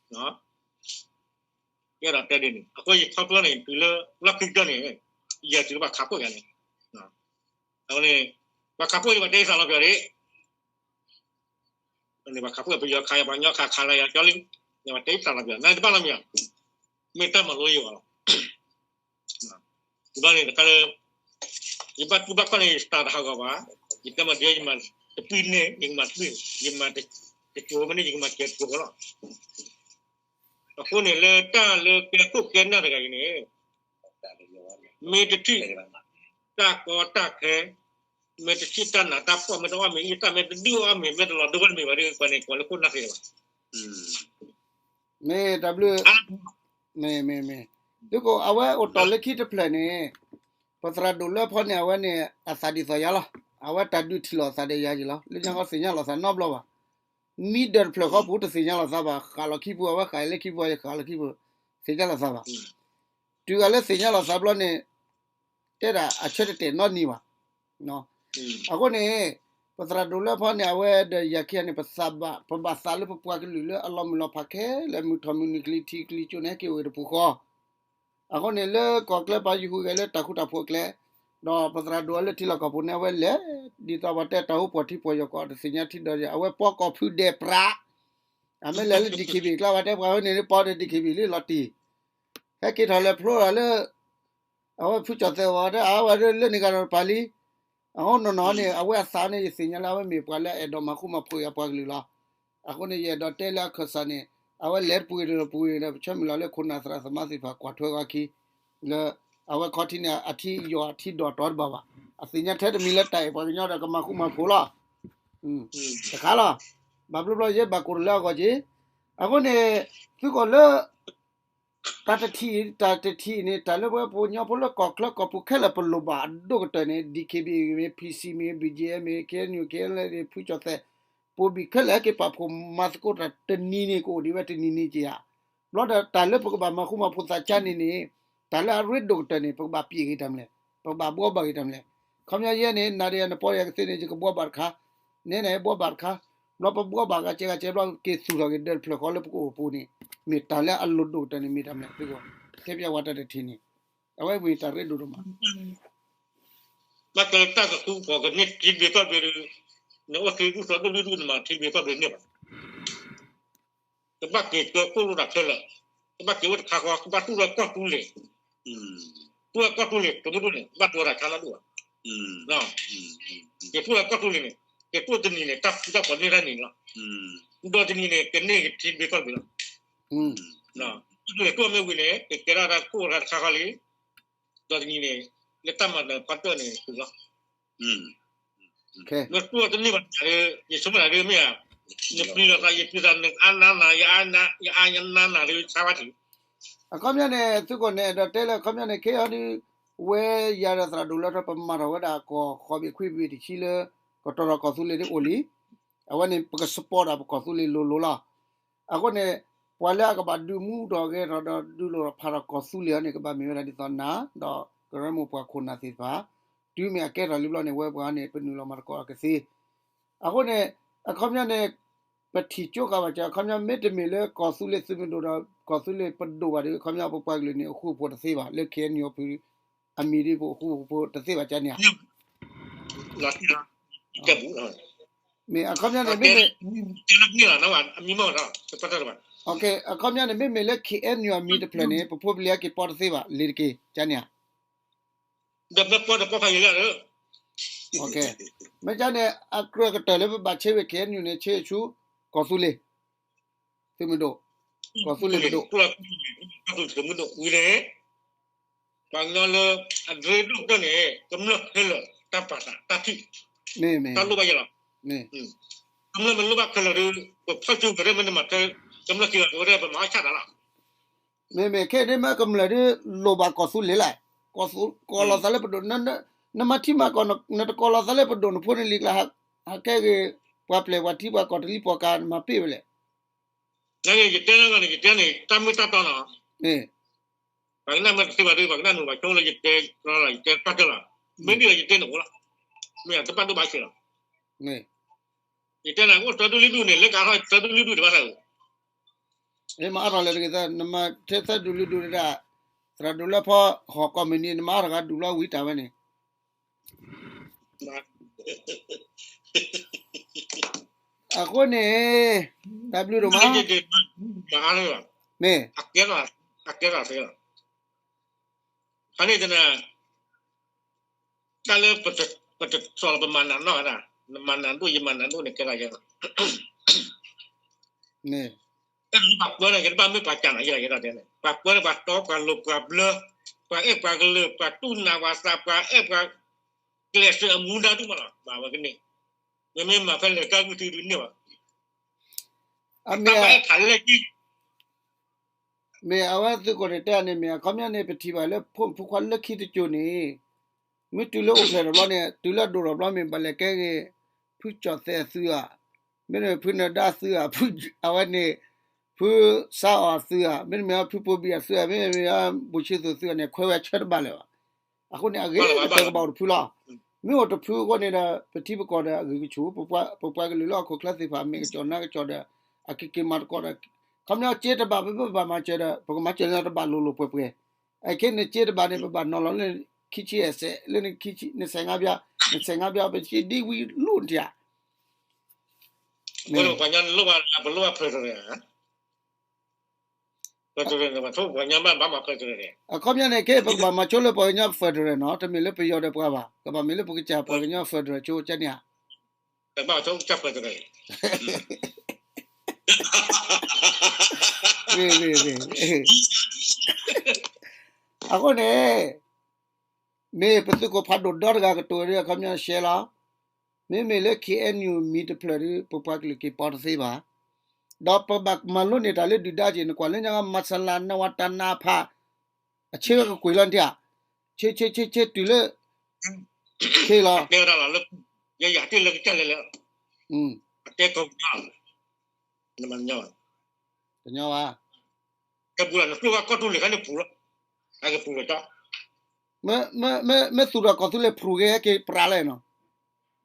တဲယကနၣ်, ယကွၢ်လၢယပှၤကလုာ်တၢ်ဘၣ်တၢ်လီၤ, ယအဲၣ်ဒိးတဲဒ်န့ၣ် အဃိယခီဖျိန့ၣ် တုၤလၢလီၢ်ခံကတၢၢ်န့ၣ် ယဲၢ်တုၤလၢပှၤခးခိၣ်ယၤန့ၣ်, အဃိန့ၣ် ပှၤခးခိၣ်ယဘၣ်တဲယသးလီၤပျီၤဒၣ် န့ၣ်ပှၤခးခိၣ်ပယီၤခးယၤ ပှၤကညီခးခးလၢယၤကၠီလံ, ယဘၣ်တဲယသးလီၤပျီၤ နတဘၣ်လီၤမ့ၢ်ဧါ, မ့ၢ်တၢ်မၤလိယဂီၢ်လီၤ, ယဘၣ်န့ၣ်တခါလၢ ယဘၣ်တူၢ်ဘၣ်ခီၣ်န့ၣ် ယသးတဟးဂီၤဘၣ်, ယတဲမၤဒ်ယမၤတပံၢ်န့ၣ် ယကမၤတပံၢ်, ယမၤတစိၤမ့ၢ်န့ၣ် ယကမၤတစိၤလီၤ, အဃိန့ၣ်လၢတၢ်လၢကဲခိၣ်ကဲနၢ်တဂၤအံၤန့ၣ် မ့ၢ်တထံၣ် တၢ်ကီတၢ်ခဲ မ့ၢ်တထံၣ်တၢ်နးတၢ်ဖှီၣ် မ့ၢ်တအီၣ်မ့ၤအံၤ တၢ်မ့ၢ်တဒုးအီၣ်မ့ၤ မ့ၢ်တလီၤဒိဘၣ်တမ့ၢ်ဘၣ်ဒီး ပှၤန့ၣ်ကွၢ်လၢခိၣ်နၢ်သ့ဘၣ်, မ့ၢ်တၢ်ဘျုး, မ့ၢ်မ့ၢ်မ့ၢ်, သုကိး အဝဲအိၣ်တီၢ်လၢခံတဖျၢၣ်န့ၣ်, ပသရၣ်ဒိၣ်လၢဖီန့ၣ် အဝဲန့ၣ် အသးဒ်သိးယၤလီၤ, အဝဲတၢ်ဒုးထံၣ်လိာ်အသးဒီးယၤယံၤလီၤ, လၢညါဃီသ့ၣ်ညါလိာ်သးနီတဘျီဘၣ်, မံဒၢးတဖျၢၣ်ဃီပူၤတသ့ၣ်ညါလိာ်သးဘၣ်, ဃၣ်လီၤခံပူၤ အဝဲဃၣ်လၢခံပူၤ ယဃၣ်လီၤခံပူၤ, သ့ၣ်ညါလိာ်သးဘၣ်, တုၤဂၤလၢသ့ၣ်ညါလိာ်သးဘျီန့ၣ် တဲဒၣ်အဆၢတတဲာ်နီတမံၤဘၣ်, အဃိန့ၣ် ပသရၣ်ဒိၣ်လၢဖီန့ၣ် အဝဲဒီးယၤခံဂၤန့ၣ် ပသးဘၣ် ပဘၣ်သးလၢပပှၤကလုာ်လၢအလီၤမုၢ်လီၤဖးခဲလၢာ် မုၢ်ထီၣ်မုၢ်နုာ်ကလံၤထံးကလံၤကၠိန့ၣ် ဟဲက့ၤအိၣ်ဝဲတပူၤဃီ, အဃိန့ၣ် လၢကီၢ်ကျဲပာ်ယုၢ်ဟူးဂဲၤလၢတၢ်ဃူတၢ်ဖိးအကျဲ, ဒီးပသရၣ်ဒိၣ်အလၢထံလီၢ်ကီၢ်ပူၤန့ၣ် အဝဲလဲၤ ဒ်သိးပှၤတဲတၢ်ဟူပှီၢ်ထံပှီၢ်ယီၤကီး တသ့ၣ်ညါထံဒီး အဝဲပိာ်ကီၢ်ဖုဒဲးပြး, အမ့ၢ်လဲၤလၢ DKB ကျါ ပှၤတဲပှၤဝဲန့ၣ် ပိာ်ဒီး DKB လံလီၤတံၢ်, ဟဲက့ၤထီၣ်လဲၤဖျိထီၣ်လၢ အဝဲဖုကၠီၣ်သဲးဝဲဒၣ် အဝဲဒၣ်လၢန့ၣ်ဂၤဒီးပာ်လံ, အဃိနီၢ်နီၢ်န့ၣ် အဝဲအသးန့ၣ် ယသ့ၣ်ညါလၢအဝဲမ့ၢ်ပှၤလၢအအဲၣ်ဒိးမၤဃူမၤဖိးယၤပှၤကလုာ်လီၤ. အဃိန့ၣ် ယအဲၣ်ဒိးတဲလၢအခၢၣ်စးန့ၣ် အဝဲလဲၤတပူၤဂ့ၤတပူၤဂ့ၤဒီး ပဆၢမုၢ်လၢ်လၢခိၣ်နၢ်သရၣ်သမါသ့ၣ်တဖၣ်ကွၢ်ထွဲဝဲခံ လၢ အဝဲခီထံန့ၣ် အထံယီၤအထံဒီးတီၤတဘၣ်ဘၣ်. အသ့ၣ်ညါထဲတမံၤလၢတၢ်အဲၣ်ပှၤကညီဒီးကမၤဃူမၤဖိးလီၤ. တခါလီၤ. ဘၣ်ဘျီဘျီယဲဘၣ်ကိးတၢ်လၢအဂီၢ်က့ၤ. အဃိန့ၣ် သုးကီၢ်လၢ တၢ်တထံၣ် တၢ်တထံၣ်န့ၣ် တၢ်လၢပဝဲပှၤကညီဖိလၢကီၢ်ချၢကီၢ်ပူၤခဲလၢာ် ပလိၣ်ဘၣ်အဒိၣ်ကတၢၢ်န့ၣ် DKBA မ့ၢ် PC မ့ၢ် BGF မ့ၢ် KNU KNLA ဖုကၠီၣ်သဲး ပိာ်ဘံၣ်ခဲလၢာ် ဟဲက့ၤပာ်ဖှိၣ်မၤသကိးတၢ်တနံၤန့ၣ် ကအိၣ်ဒံးဝဲတနံၤနံၤက့ၤဧါ. ဘျီဒီးတၢ်လၢပကဘၣ်မၤဃူမၤဖိးသးကါန့ၣ်န့ၣ် တၢ်လၢအရ့ဒိၣ်ကတၢၢ်န့ၣ် ပကဘၣ်ပံာ်ဂ့ၤတၢ်မလဲၣ်, ပကဘၣ်ဘှီဘၣ်ဂ့ၤတၢ်မလဲၣ်. ခီပညီယဲန့ၣ် နၤဒီးယၤနပီယၤကသ့န့ၣ် ယကဘှီဘၣ်တခါ, နဲန့ၣ်ဘှီဘၣ်တခါ, ဘျီပဘှီဘၣ်ဂၤစဲဂၤစဲဘျီက့ၤသူၣ်ထီၣ်က့ၤဒၢးတဖျၢၣ်ဃီလၢပကအိၣ်ပူၤန့ၣ် မ့ၢ်တၢ်လၢအလိၣ်ဒိၣ်ကတၢၢ်န့ၣ်မ့ၢ်တၢ်မလဲၣ်. သုကတဲပျးဝဲတၢ်တထံၣ်န့ၣ် အဝဲမ့ၢ်တၢ်ရ့ဒိၣ်ဒိၣ်မး ဘၣ်ကဲတၢ်ကသူကီၢ်ကန့ၢ်ထံဘ့ၣ်ကီၢ်ဘ့ၣ်ဒီး နအိၣ်သံဒူၣ်သီဒူၣ်ဒူၣ်နမၤထံဘ့ၣ်ကီၢ်ဘ့ၣ်န့ၣ်ဘၣ်. ကဘၣ်က့ၤကၢကိၣ်လိာ်တၢ်ခဲလၢာ်, ကဘၣ်က့ၤဝဲတခါဃီ ကဘၣ်တူၢ်လၢကီၢ်သူလ့ၤ, တူၢ်လၢကီၢ်သူလ့ၤ ကမုၢ်ဒိၣ်န့ၣ် ကဘၣ်ဒိးတၢ်ဆါနီၣ်ဒိၣ်ဘၣ်. က့ၤတူၢ်လၢကီၢ်သူလ့ၤန့ၣ် က့ၤတူၢ်တနံၤန့ၣ် တၢ်ဖုတၢ်ပီၤန့ၢ်တၢ်န့ၣ်လီၤ. ဒီးတနံၤန့ၣ် ကန့ၢ်က့ၤထံဘ့ၣ်ကီၢ်ဘ့ၣ်လီၤ. က့ၤတူၢ်မ့ၢ်ဝံၤန့ၣ် ကကဲထီၣ်တၢ်ကိၣ်တခါဃီလံ. ဒီးတနံၤန့ၣ် လၢတၢ်မၤနၢၤဖီတၢၣ်န့ၣ် တုၤလီၤ. လၢတူၢ်တန့ၢ်ဘၣ်တၢ်ဒီး ယဆိကမိၣ်တၢ်ဒီးမ့ၢ်ဧါ, နပျံၤလီၤသး ယပျံၤသး နအါနါနၤ ယအါနါနၤဒီး ဆါဝဲထံး. အခီပညီန့ၣ် သုးခိၣ်န့ၣ် အဲၣ်ဒိးတဲလၢအခီပညီန့ၣ် ခဲအံၤဒုး ဝဲယၤဒီးသရၣ်ဒိၣ်လၢထီၣ် ပမၤထီၣ်ဝဲဒၣ်ကီၢ်ဃိးဘ့ၣ်ခွံဘ့ၣ်တဆံလၢ ကတီၤထီၣ်ကီၢ်သူလ့ၤဒ်အိၣ်လံ. အဝဲန့ၣ် ပက support ဒီးပကီၢ်သူလ့ၤလိၤလိၤလီၤ. အဃိန့ၣ် ပှၤလၢအကဘၣ်ဒုးမူထီၣ်ဂဲၤထီၣ်ဒီးဒုးလိၣ်ထီၣ်ဖးထီၣ်ကီၢ်သူလ့ၤအံၤန့ၣ် ကဘၣ်မ့ၢ်ဝဲဒၣ်ဒ်သိးနၤ ဒီးကရၢမိၢ်ပှၢ်ခိၣ်နၢ်သ့ၣ်တဖၣ်, တုၤမ့ၢ်အကဲထီၣ်လံဘျီန့ၣ် ဝဲပှၤန့ၣ် ပနုာ်လီၤမၤသကိးအီၤကသ့. အဃိန့ၣ် အခီပညီန့ၣ် ပထံၣ်ကၠိဃာ်ဘၣ်စၢၤ အခီပညီ မ့တမ့ၢ်လၢကီၢ်သူလ့ၤသုးမုၢ်ဒိၣ်ဒီး ကီၢ်သူလ့ၤပဒိၣ်ဘၣ်ဒီး အခီပညီပပှၤကလုာ်န့ၣ် အိၣ်ဃူအိၣ်ဖိးတသ့ဘၣ် လၢ KNU ဖု အမံၤဒ်ပအိၣ်ဃူအိၣ်ဖိးတသ့ဘၣ်ကန့ၣ်ဧါ. မ့ၢ်အခီပညီန့ၣ် မ့မ့ၢ် အခီပညီန့ၣ် မ့မ့ၢ်လၢ KNU အမံၤတဖျၢၣ်န့ၣ် ပဖိပလံၤဟဲက့ၤပီတသ့ဘၣ် လ့ၤတက့ၤ ကန့ၣ်ဧါ. ဒီးမ့ၢ်ပီဒီးပီဖးယံာ်လၢ်လၢ မ့ၢ်ကန့ၣ် အကြၢးကတၢၢ်လၢပဘၣ်ဆၢဝဲ KNU န့ၣ် ဆၢဆူ ကီၢ်သူလ့ၤ သုးမုၢ်ဒိၣ်, ကီၢ်သူလ့ၤပဒိၣ်, သုးမုၢ်ဒိၣ်ဝံၤန့ၣ် ပှၤကညီလၢ အရ့ဒိၣ်ကတၢၢ်န့ၣ် ကမျၢၢ်ခဲလၢာ် တၢ်ပာ်သးတၢ်ထံၣ်, တၢ်လိၣ်ဘၣ်ယဲလီၤ. ကမျၢၢ်မ့ၢ်လိၣ်ဘၣ်ခဲလၢာ်ဒီး ပဖီၣ်စုကရၢမ့ၢ်နမၤထဲ ကမျၢၢ်ခံဂၤကဝဲဒၣ် ပမၤအီၣ်ဆၣ်တၢ်လီၤ. မ့မ့ၢ်ခဲအံၤဒ်မ့ၢ်ကမျၢၢ်ဒ်လိၣ်ဘၣ်ကီၢ်သူလ့ၤလဲၣ်, ကိးလီၤသးလၢပဒိၣ်, နမၤထံမၤကီၢ် နတကိးလီၤသးလၢပဒိၣ်နဖိန့ၣ်လံကျါ, ဟးကဲဂ့ၤ ပှၤပျဲၢ်ပှၤထံပှၤကီၢ်တလံၤပှၤကၤ နမၤပ့ၢ်ဝဲလဲၣ်. ယတဲန့ၣ် ယတဲန့ၣ် တၢ်မ့ၢ်တၢ်တီနီၤ, ပှၤကနၣ်မ့ၢ်တသ့ဘၣ်ဒီး ပှၤကနၣ်နုာ်ဘၣ်ဆိလၢယတဲလီၤ ယတဲတၢ်တၢၢ်လီၤ, မ့ၢ်ဒ်ယတဲန့ၣ်အိၣ်လီၤ, မ့ၢ်တဘၣ်ဒိဘၣ်ဆံးလီၤ. ယတဲန့ၣ် အိၣ်သၢဒူၣ်လွံၢ်ဒူၣ်န့ၣ် လၢကဟီၣ်သၢဒူၣ်လွံၢ်ဒူၣ်တဘၣ်သးဧၢ မ့ၢ်အါထီၣ်လၢတဂ့ၤသၢ နမၤထဲသၢဒူၣ်လွံၢ်ဒူၣ်ဒၣ်, သရၣ်ဒိၣ်လၢဖီဟီၣ်ကီၢ်မုၢ်နံၤ နမၤအါထီၣ်ဂၤဒူၣ်လီၤဝံၤတၢ်ဝဲန့ၣ် အဃိန့ၣ် တၢ်ဘျုးဒိၣ်မး, မ့ၢ် အကဲထီၣ်သ့လီၤ, ဖဲန့ၣ်တနၤ တၢ်လၢပတ, ပတဆီၣ်လီၤ ပမၤနးနီၣ်ဝဲဒၣ်, နမၤနးဒိၣ် ယမၤနးဒိၣ်န့ၣ် ကဲထီၣ်ယဲလီၤ. တၢ်လၢပှၤပၢန့ၣ် ယတဘၣ်မ့ၢ်ပှၤကၢ်နၤယဲလီၤ ယဲဒၣ်တဲန့ၣ် ပှၤပၢန့ၣ် ပှၤတီပှၤလိၤပှၤဘျၢ, ပှၤအဲၣ်ပှၤကလုာ် ပှၤတူၢ်နးပှၤသး ပှၤအဲၣ်ပှၤကျဲးစၢးအမူဒါဒူၣ်မးလီၤ. မၤဝဲကန့ၣ်, မ့မ့ၢ်မၤဖဲလဲၣ် ကၢ်ဂုၢ်သုဒုးန့ၢ်ဘၣ် အမ့ၢ် တၢ်ဘၣ်အဲၣ်ဖးလဲၢ်ကံၢ် မ့ၢ်အဝဲသုးခိၣ်န့ၣ်တဲန့ၣ် မ့ၢ်အခီပညီန့ၣ် ပထံၣ်ဘၣ်လၢဖိမုၣ်ဖိခွါလၢခံတစိၤန့ၣ် မ့ၢ်တုၤလၢအိၣ်ဖျဲၣ်ထီၣ်ဘျီန့ၣ် တုၤလၢအဒိၣ်ထီၣ်ဘျီမ့ၢ်ဘၣ်လဲၤကဲဂ့ၤ ဖုကၠီၣ်သဲးအသုဧါ, မ့တမ့ၢ်ဖုနၢၤဒါအသုဧါ, အဝဲန့ၣ် ဖုစါအီၣ်အသုဧါ, မ့တမ့ၢ်ဖုပိာ်ဘံၣ်အသုဧါ, မ့တမ့ၢ်ဘူၣ်ဆံသိၣ်သုဧါန့ၣ် ခွဲဝဲဆၢတဘၣ်လၢၤဘၣ်. အဃိန့ၣ် အဂ့ၤကတၢၢ်ကဘၣ်အိၣ်တဖုလီၤ. မ့ၢ်အိၣ်တဖုအဃိန့ၣ်ဒီး ပထံပကီၢ်ဒီးအဂ့ၤကဆူၣ်, ပပှၤကလုာ်လၢဟီၣ်ခိၣ်ချၢသ့ၣ်တဖၣ် မ့ၢ်ကကၠီၣ်နါကကၠီၣ်ဒီး အကက့ၤမၤသကိးဒီး ခီပညီစ့တဘၣ် ပဘၣ်မၤစၢၤဒီး ပကမၤစၢၤန့ၢ်တဘၣ်လိၤလိၤပှဲၤပှဲၤ, အခဲန့ၣ်စ့တဘၣ်န့ၣ် ပဘၣ်နီၤလီၤလၢခံဆံအစဲး လၢခံဆံ နှစ်ဆယ့်ငါးပြား, နှစ်ဆယ့်ငါးပြား ပစ့ဒ်ဝံၤလိၣ်တၢ် ပလိၣ်ဘၣ် ပလိၣ်ဘၣ် federal အခီပညီန့ၣ် ခဲအံၤပကဘၣ်မၤဆိလၢပှၤကညီ federal နီၤ, တမ့ၢ်လၢပယီၤဒီးပှၤဘၣ်, ကဘၣ်မ့ၢ်လၢပကစၢ်ပှၤကညီ federal ဆိကန့ၣ်ဧါ. အဃိန့ၣ် မ့ၢ်ပသုးခိၣ်ဖးဒိၣ် ဒီတဂၤကတိၤဒီး အခီပညီရှဲလီၤ. မ့မ့ၢ်လၢ KNU မံၤတဖျၢၣ်ဒီး ပပှၤကလုာ်က့ၤပီတသ့ဘၣ်. ဒီးပဘၣ်မၤလိန့ၢ်တၢ်လၢဒုၣ်ဒါက့ၤ နကွၢ်လၢညါ မၤစလၤ နဝတ နအဖ အဆ့ဝဲကကွံာ်လီၤနထံၣ်ဧါ, ဆ့ဆ့ဆ့ဆ့တုၤလၢ ခ့လီၤ, တဲဝဲဒၣ်လီၤလၢ ယယၤတ့ၢ်လၢကစၢ်လဲၤလဲၤ, အတဲကီၢ်ပူၤ, နမၤညီဘၣ်, တညီဘၣ်, တဲပူၤလီၤ နကျိၣ်ဘၣ်ကီၢ်တူၢ်လံၤခါန့ၣ်ပူၤလီၤ, အကပူၤလီၤကီ မ့ၢ်သူၣ်ထီၣ်ကီၢ်သူလ့ၤဖရူးဂ့ၤဟဲက့ၤပြးလဲၣ်နီၤ,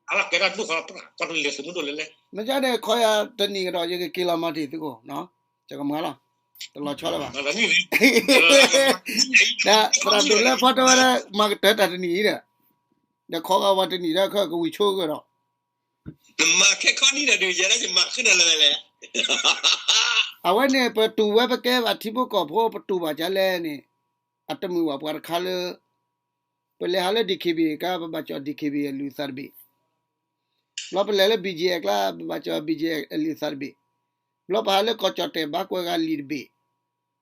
အလီၤကဲတၢ်ဒူၣ်ဃီ ကီၢ်သူလ့ၤသုးမုၢ်ဒိၣ်လဲၤလဲၤ, မ့ၢ်ကန့ၣ် ခီယၤတနံၣ်ကဒီး ယကက့ၤလီၤမၤတ့ၢ်သုကိၣ်, ကမၤလီၤ, တလီၤဆီလၢၤဘၣ်, ဒီးသရၣ်ဒိၣ်လၢဖီတဲဝဲဒၣ် မၤကတၢၢ်တၢ်တနံၣ်အံၤဒီး, ဒီးခီဂာ်ဝဲတနံၣ်ဒီး ခဲကဝံၤဆိကဒီး နမၤခဲခီနံၣ်ဒီးဒုးယဲဒၣ်ယမၤဃုာ်နၤလဲၣ်လဲၣ်, အဝဲန့ၣ် ပတူၢ်ဝဲပကဲဘၣ်ထံဖိကီၢ်ဖိ ပတူၢ်ဘၣ်ကလဲၣ်န့ၣ်, အတမုာ်ဘၣ်ပှၤတခါလၢ ပလဲၤဟးလၢ DKBA ကါ ပဘၣ်ကၠီၣ် DKBA အလုၢ်အသးတဘ့ၣ်, ဘျီပလဲၤလၢ BGF ကျါ ပဘၣ်ကၠီၣ် BGF အလုၢ်အသးတဘ့ၣ်, ဘျီပဟးလၢကီၢ်ကၠီၣ်တဲၣ် ဘၣ်ကွဲးဂၤလံာ်တဘ့ၣ်,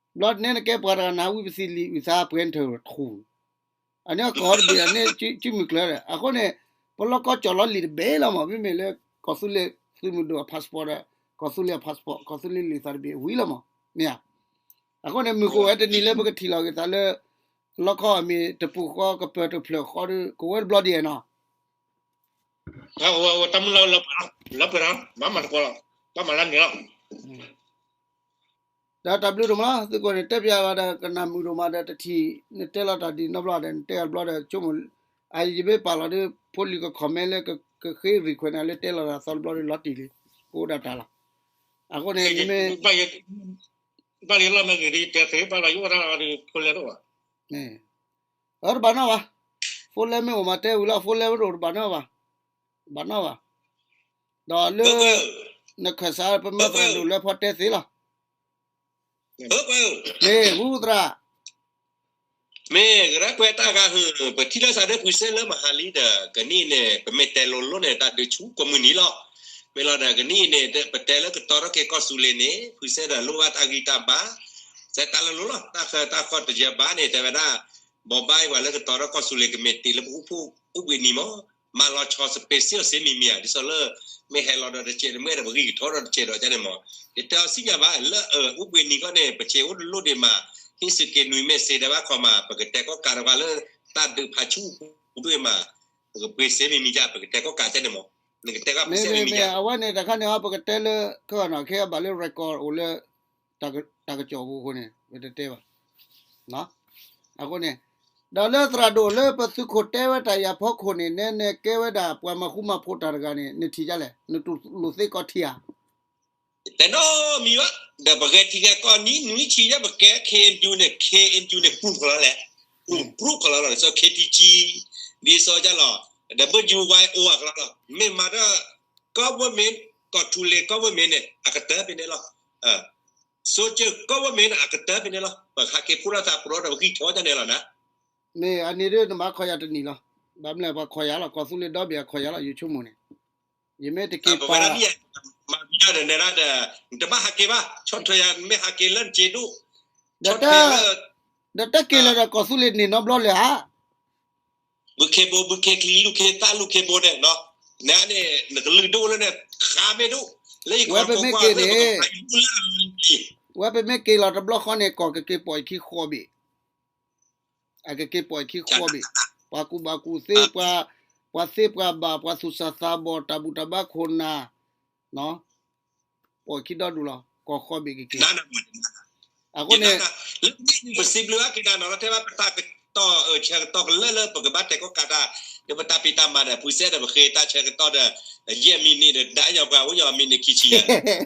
ဘျီနဲနကဲပှၤတဂၤနၤ ဝံပသံလံာ်အုၣ်သးပှဲၤနထၢၣ်ထူၣ် အန့ၣ်ကီၢ်တဘ့ၣ်န့ၣ် ကၠံမုၢ်ကျၢၤဒီး အဃိန့ၣ် ပလီၢ်ကီၢ်ကၠီၣ်လီၤလံာ်တဘ့ၣ်လီၤမး မ့မ့ၢ်လၢကီၢ်သူလ့ၤသုးမုၢ်ဒိၣ်အ passport ဒီး ကီၢ်သူလ့ၤအ passport ကီၢ်သူလ့ၤလုၢ်သးတဘ့ၣ်ဝံၤလီၤမး မ့ၢ်ဧါ. အဃိန့ၣ် မုၢ်ဃိဝဲတနံၤလၢပကထံၣ်လီၤက့ၤသးလၢ လီၢ်ခီအမ့ၢ်တပူၤဃီကပၢၤတဖျၢၣ်ဃီဒီး ကဝဲတဘျီဒ်နီၤ တၢ်မုၢ်လၢ်လၢပှဲၤလီၤ ဘၣ်မၤလၢန့ၣ်လီၤ. ဒီးတၢ်ဘျုးဒိၣ်မးလီၤ သုးခိၣ်န့ၣ် တဲပျးဝဲဒီးကနၣ်မုာ်ဒိၣ်မးဒီးတထံၣ် နတဲလီၤတၢ်ဒ်နီတဘျီဒီး နတဲအီၤတဘျီဒီး ဆိကမိၣ် အယဘ့ၣ်ပာ်လီၤဒီး ဖိလံၤက comment လၢကဃ့ request နၤလၢတဲလီၤတၢ်သီတဘျီဒီးလီၤတံၢ်လံ ကအိၣ်ဒၣ်တၢ်လီၤ. အဃိန့ၣ် နမ့ၢ် ဘၣ်လီၤမ့ၢ်ဂ့ၤဒီး ယတဲသ့ဘၣ်လီၤ ယအိၣ်တၢ်လီၤဒီးဖိလဲၣ်တအိၣ်ဘၣ် အတဘၣ်နီၣ်ဘၣ်. ဖိလဲၣ်မ့ၢ်အိၣ်မးတဲဝံၤလီၤ ဖိလဲၣ်မ့ၢ်တအိၣ်တဘၣ်နီၣ်ဘၣ် ဘၣ်နီၣ်ဘၣ်. ဒီးလၢ နခၢၣ်စး ပမၢသရၣ်ဒိၣ်လၢဖီတဲသ့လီၤ. မ့ၢ်ဟူသရၣ် မ့ၢ်ကရၢကွဲးတၢ်ဂၤဟုၣ် ပထံၣ်လိာ်သးဒီးဖုစဲလၢမဟါလံဒီး ကနံၣ်အံၤန့ၣ် ပမ့ၢ်တဲလိၤလိၤန့ၣ် တၢ်ဒုးဆူကိးမုၢ်နံၤလီၤ. မ့ၢ်လီၤဒီးကနံၣ်အံၤန့ၣ် ပတဲလၢကတီၤထီၣ်က့ၤကီၢ်သူလ့ၤန့ၣ် ဖုစဲဒီးလိၣ်ဘၣ်တၢ်ဂံၢ်တၢ်ဘါ စဲတၢ်လၢလိၤလီၤ တၢ်ဃၢတၢ်ဃီၣ်တယၢၤဘါန့ၣ် တဲဝဲဒၣ် ဘီးဘၣ်အံၤပှၤလၢကတီၤထီၣ်ကီၢ်သူလ့ၤကမ့ၢ်တ့ၢ်လၢပအိၣ်ဖှိၣ်အိၣ်ဘှံးနံၤမး မၤလီၤဆီ special စ့မံၤမံၤဧါ ဒ်သိးလၢ မ့ၢ်ဟဲလီၤဒီးတကဲးတမှဲဒီး ပဂံၢ်ကထီၣ်ဒီးတကဲးဒီးန့ၣ်မး ယတဲအီၤစံၣ်ညါဘၣ် လၢအိၣ်ဘှံးနံၤခီန့ၣ် ပဆ့းအိၣ်တလိၣ်ဒံးမး ဟံးစူၢ်က့ၤနွံမ့ၢ်စ့ဒဲးဘၣ်ခီမး ပကတဲကီၣ်ကးတဝါလၢ တၢ်ဒုးဖးဆူၣ်ပူၤဒိၣ်မး ပကပှ့ၤစ့မံၤမံၤယါ ပကတဲကီၣ်ကးတဲန့ၣ်မး နကတဲကီၣ်ပှ့ၤစ့မံၤမံၤယါ အဝဲန့ၣ်တခါန့ၣ် ပကတဲလၢ ခဲအံၤနီၤ ခဲအံၤဘၣ်လၢ record အိၣ်လၢ တၢ်ကစီၣ်ပူၤအဃိန့ၣ် ပတတဲဘၣ် အဃိန့ၣ် ဒီးလၢသရၣ်ဒိၣ်လၢပသုးခိၣ်တဲဝဲတၢ်ယၤဖီခိၣ်န့ၣ် နဲနဲကဲဝဲဒၣ်ပှၤမၤဃူမၤဖိးတၢ်တဂၤန့ၣ် နထံၣ်ဒ်လဲၣ် နတူၢ်လိာ်သ့ကီၢ်ထံဧါ တနီၤမံၤဘၣ် ဒီးပဂဲၤထံဂဲၤကီၢ်နံၣ်နွံဆံယဲၢ်ပကဲ KNU န့ၣ် KNU န့ၣ် ပူၤဖီလီၤလဲၣ် ပူၤပြူဖီလီၤလီၤ ဒ်သိး KTG ဒ်သိးယလီၤ ဒီးဘၢယူဝဲအိၣ်အကလီလီၤ မ့ၢ်မၤဒီး government ကီၢ်သူလ့ၤ government န့ၣ် အကတၢၢ်ဖဲန့ၣ်လီၤ social government န့ၣ် အကတၢၢ်ဖဲန့ၣ်လီၤ ပဟးက့ၤဖှိၣ်ထီၣ်သးပရီဒီးပဂံၢ်ထီၣ်တၢ်န့ၣ်လီၤနၤ မ့ၢ်အန့ၣ်ဒ်နဘၣ်ခီယၤတနံၣ်လီၤ ဘၣ်မနုၤပှၤခီယၤလီၤ ကီၢ်သူလ့ၤဒီဘ့ၣ်အခီယၤလီၤ ယဆိကမိၣ်န့ၣ် ယမ့ၢ်တက့ၤပာ် မၤမံၤဒီးနဲဒၣ်ဒီး နတဘၣ်ဟးက့ၤဘၣ် ဆီၣ်ထွဲယၤ နမ့ၢ်ဟးက့ၤလၢနစ့ဒိၣ် ဒီးတၢ်က့ၤလၢၤဒီးကီၢ်သူလ့ၤန့ၣ်နီတဘျီလၢၤဧါ ဘုခ့ဘိ ဘုခ့ချံ လူခ့သၣ်လူခ့ဘိန့ၣ် နန့ၣ် နကလုၢ်ဒိၣ်လၢန့ၣ် ဃါမ့ၢ်ဒိၣ် လၢယကွၢ်ဖိကွၢ်သ့ၣ် ပကဖးယလူလၢ ဝဲပမ့ၢ်က့ၤလီၤတဘျီဃီန့ၣ် ကီၢ်ကက့ၤပိာ်ယခံဃီဘ့ၣ် အကက့ၤပိာ်ယခံဃီဘ့ၣ် ပှၤကူၣ်ဘၣ်ကူၣ်သ့ ပှၤသ့ပှၤဘၣ် ပှၤသူၣ်စၢ်သးဘီၣ် တၢ်ဘူၣ်တၢ်ဘါခိၣ်နၢ် ပိာ်ယခံဒီဒူၣ်လီၤ ကီၢ်ဃီဘ့ၣ်ကက့ၤ အဃိန့ၣ် ပစံးဘျုးဘၣ်က့ၤတၢ်နီၤလီၤ ထဲဘၣ်ပတၢ်ကတီၢ်ဆၢကတီၢ်ကလၢလၢပကဘၣ်တဲကီၣ်ကးတၢ် ဒီးပတၢ်ဖံးတၢ်မၤဒီး ဖုစဲဒီးပဃ့တၢ်ဆၢကတီၢ်ဒီး ယဲၢ်မံးနံးဒီး ဒၣ်ယီၤပှၤအိၣ်ယီၤမံးနံးခံဆံယဲၢ်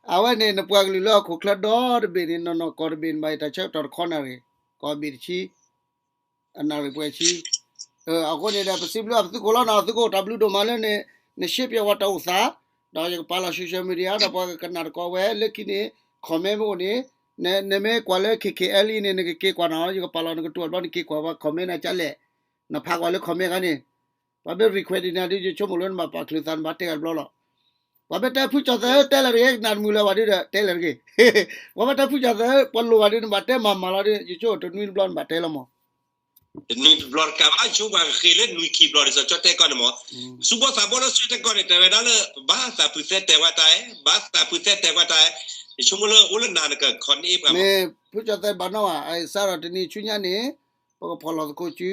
အဝဲန့ၣ် နပှၤကလုာ်လၢဟီၣ်ခိၣ်ချၢဒီတဘ့ၣ်န့ၣ် နီၢ်နီၢ်ကီၢ်တဘ့ၣ်န့ၣ် ဘၣ်ယတၢ်ဆၢကတီၢ်တခီနၣ်ရံၣ် ကီၢ်ဘ့ၣ်တဆံ အနၣ်ရံၣ်ပှဲၤဆံ အဃိန့ၣ်ဒီး ပစံးဘျုးအပသုးခိၣ်လီၤနီၤ သုးခိၣ်တၢ်ဘျုးဒိၣ်မးလၢန့ၣ် နရှဲပျဲဝဲတၢ်အိၣ်သး ဒီးယကပာ်လီၤ social media ဒီးပှၤကကနၣ်တကီဝဲ လၢခံန့ၣ် comment မ့ၢ်အိၣ်န့ၣ် နမ့ၢ်ကွၢ်လၢ KKLE န့ၣ် နကက့ၤကွၢ်နီၤ ယကပာ်လီၤနကတိၤအဘျီ နက့ၤကွၢ်ပှၤ comment နၤကလဲၣ် နဖးကွၢ်လၢ comment ခါန့ၣ် ပှၤမ့ၢ် request ဒ်န့ၣ်ဒီး ယဆိကမိၣ်လၢနဘၣ်ပာ်ချုးသး နဘၣ်တဲဂၤတဘျီလီၤ ပှၤမ့ၢ်တဲဖုကၠီၣ်သဲး တဲလၢာ်တဂ့ၤ နၢ်တမုာ်လၢၤဘၣ်ဒုဒီး တဲလၢာ်တဂ့ၤ ပှၤမ့ၢ်တဲဖုကၠီၣ်သဲး ပှၤလိၣ်ဘၣ်ဒု နဘၣ်တဲမၤမၤလီၤဒု ယဆိကမိၣ်တနွံတဘျီနဘၣ်တဲလီၤမး တနွံတဘျီတကးဘၣ် ဆိပှၤကဃ့လၢနွံခံဘျီဒ်သိးကၠီၣ်တဲၣ်ကီၢ်န့ၣ်မး စူးဘီသးဘီလၢစူးတဲၣ်ကီၢ်န့ၣ် တဲဝဲဒၣ်လၢ ဘၣ်သးဖုသဲတဲဝဲတၢ်အဲၣ် ဘၣ်သးဖုသဲတဲဝဲတၢ်အဲၣ် ယဆိကမိၣ်လၢအိၣ်လၢနၤနကခီန့ၢ်ပှၤမး, မ့ၢ်ဖုကၠီၤသဲးဘၣ်နီၣ်ဘၣ်, စးထီၣ်တနံၤဆူညါန့ၣ် ပကဖီၣ်လီၤသကိးစု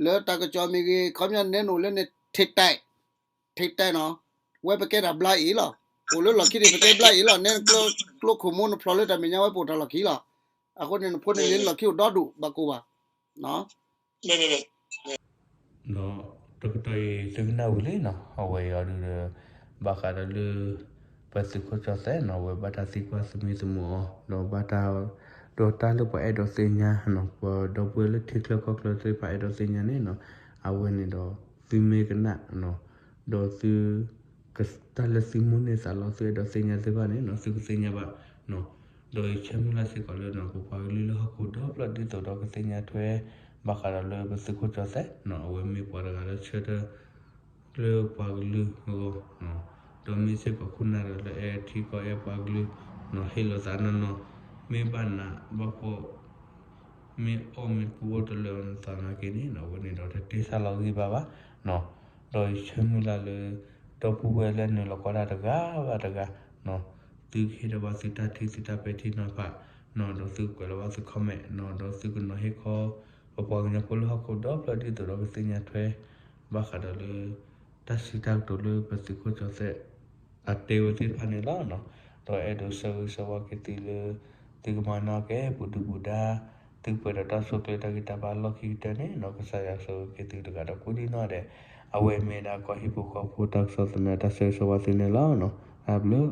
လၢတၢ်ကစီၣ်မ့ၢ်ဂ့ၤ ခီပညီနဲၣ်နုာ်လၢန့ၣ် ထိတ်တိုက်, ထိတ်တိုက်နီၤ, ဝဲပကဲတၢ်ဘျါအံၤလီၤ, အိၣ်လၢလီၢ်ခံန့ၣ် ပကဲဘျါအံၤလီၤ, နဲကျိခိၣ်မူနဖျိးလၢတၢ်မဲာ်ညါဝဲပအိၣ်တၢ်လီၢ်ခံလီၤ, အဃိန့ၣ် နဖိန့ၣ်န့ၣ်လီၢ်ခံအိၣ်ဒီဒူၣ် ဘၣ်ကိၢ်ဘၣ် ဒီးတကတီၢ်အံၤသုကနၣ်ဝံၤလံနီၤ, အဝဲအံၤအီၤဒုးဒီး ဘၣ်ဃးဒီးလၢ ပသုးခိၣ်ကၠီၣ်သဲးနီၤ အဝဲဘၣ်တၢ်သံကွၢ်သမံသမိးအီၤ ဒီးဘၣ်တၢ် ဒီးတၢ်လၢပှၤအဲၣ်ဒိးသ့ၣ်ညါနီၤ ပှၤဒီပုၢ်ဝဲၢ်လၢထံချၢကီၢ်ချၢသ့ၣ်တဖၣ်အဲၣ်ဒိးသ့ၣ်ညါန့ၣ်နီၤ, အဝဲန့ၣ်ဒီး သုမ့ၢ်ကနၣ်နီၤ ဒီးသု တၢ်လၢသုမိၣ်န့ၢ်သးလီ သုအဲၣ်ဒိးသ့ၣ်ညါသ့ၣ်တဖၣ်န့ၣ်နီၤ သုကသ့ၣ်ညါဘၣ်နီၤ, ဒီးယဆၢမုၢ်လၢ်စ့ၢ်ကီးလၢနီၤ ပပှၤကလုာ်လၢဟီၣ်ခိၣ်ဒီဖျၢၣ်ဒ်သိးဒီးကသ့ၣ်ညါထွဲ ဘၣ်ဃးဒီးလၢပသုးခိၣ်ကၠီၣ်သဲးနီၤ အဝဲမ့ၢ်ပှၤတဂၤလၢဆၢထၢၣ် လၢပှၤကလုာ်အဂီၢ်နီၤ, ဒီးမ့ၢ်စ့ၢ်ကီးခိၣ်နၢ်ဒီးလၢအဲၣ်ထံကီၢ်အဲၣ်ပှၤကလုာ်နီၤ ဟ့ၣ်လီၤသးနီၢ်နီၢ်, မ့ၢ်ဘၣ်နးဘၣ်ဖှီၣ် မ့ၢ်အီၣ်မ့ၢ်တပူၤအိၣ်တလၢာ်အီၤနသးနာ်က့န့ၣ်နီၤ အဝဲန့ၣ်ဒီးတတဲဆါလီၤဂံၢ်ဘါဘၣ်နီၤ, ဒီးယဆၢမုၢ်လၢ်လၢ ဒီပုၢ်ဝဲၢ်လၢနုာ်လီၤကွၢ်တၢ်တဂၤဘၣ်တဂၤနီၤ သုကဟ့ၣ်ဒီးဘၣ်သုတၢ်ထံၣ်သုတၢ်ပဲာ်ထံနီၤဖးနီၤ ဒီးသုကကွဲးလီၤဘၣ်သု comment နီၤ ဒီးသုကနီၤဟ့ၣ်ခီ ပပှၤကညီဖိလၢဟီၣ်ခိၣ်ဒီဖျၢၣ်ဒ်သိးဒီးကသ့ၣ်ညါထွဲ ဘၣ်ဃးဒီးလၢ တၢ်စံးတၢ်ကတိၤလၢပသုးခိၣ်ကၠီၣ်သဲး အတဲဝဲသ့ၣ်တဖၣ်န့ၣ်လီၤနီၤ, ဒီးအဲၣ်ဒိးဆၢဂ့ၤဆၢဝါက့ၤသုလၢ သုကမၤနၢၤက့ၤပှၤဒုၣ်ပှၤဒါ သုကပှဲၤဒီးတၢ်ဆိၣ်ကျၢၤတၢ်ဂံၢ်တၢ်ဘါလီၢ်ခံကတၢၢ်န့ၣ်နီၤ ကစၢ်ယွၤဆိၣ်ဂ့ၤက့ၤသုတဂၤဒီးကိးဒံနီၢ်ဒဲး, အဝဲမ့ၢ်ဒၣ်ကီၢ်ဟံၣ်ဖိဃီဖိတၢ်ကစီၣ်သနၢၣ်တၢ်ဆၢဂ့ၤဆၢဝါသုန့ၣ်လီၤနီၤ, တၢ်ဘျုး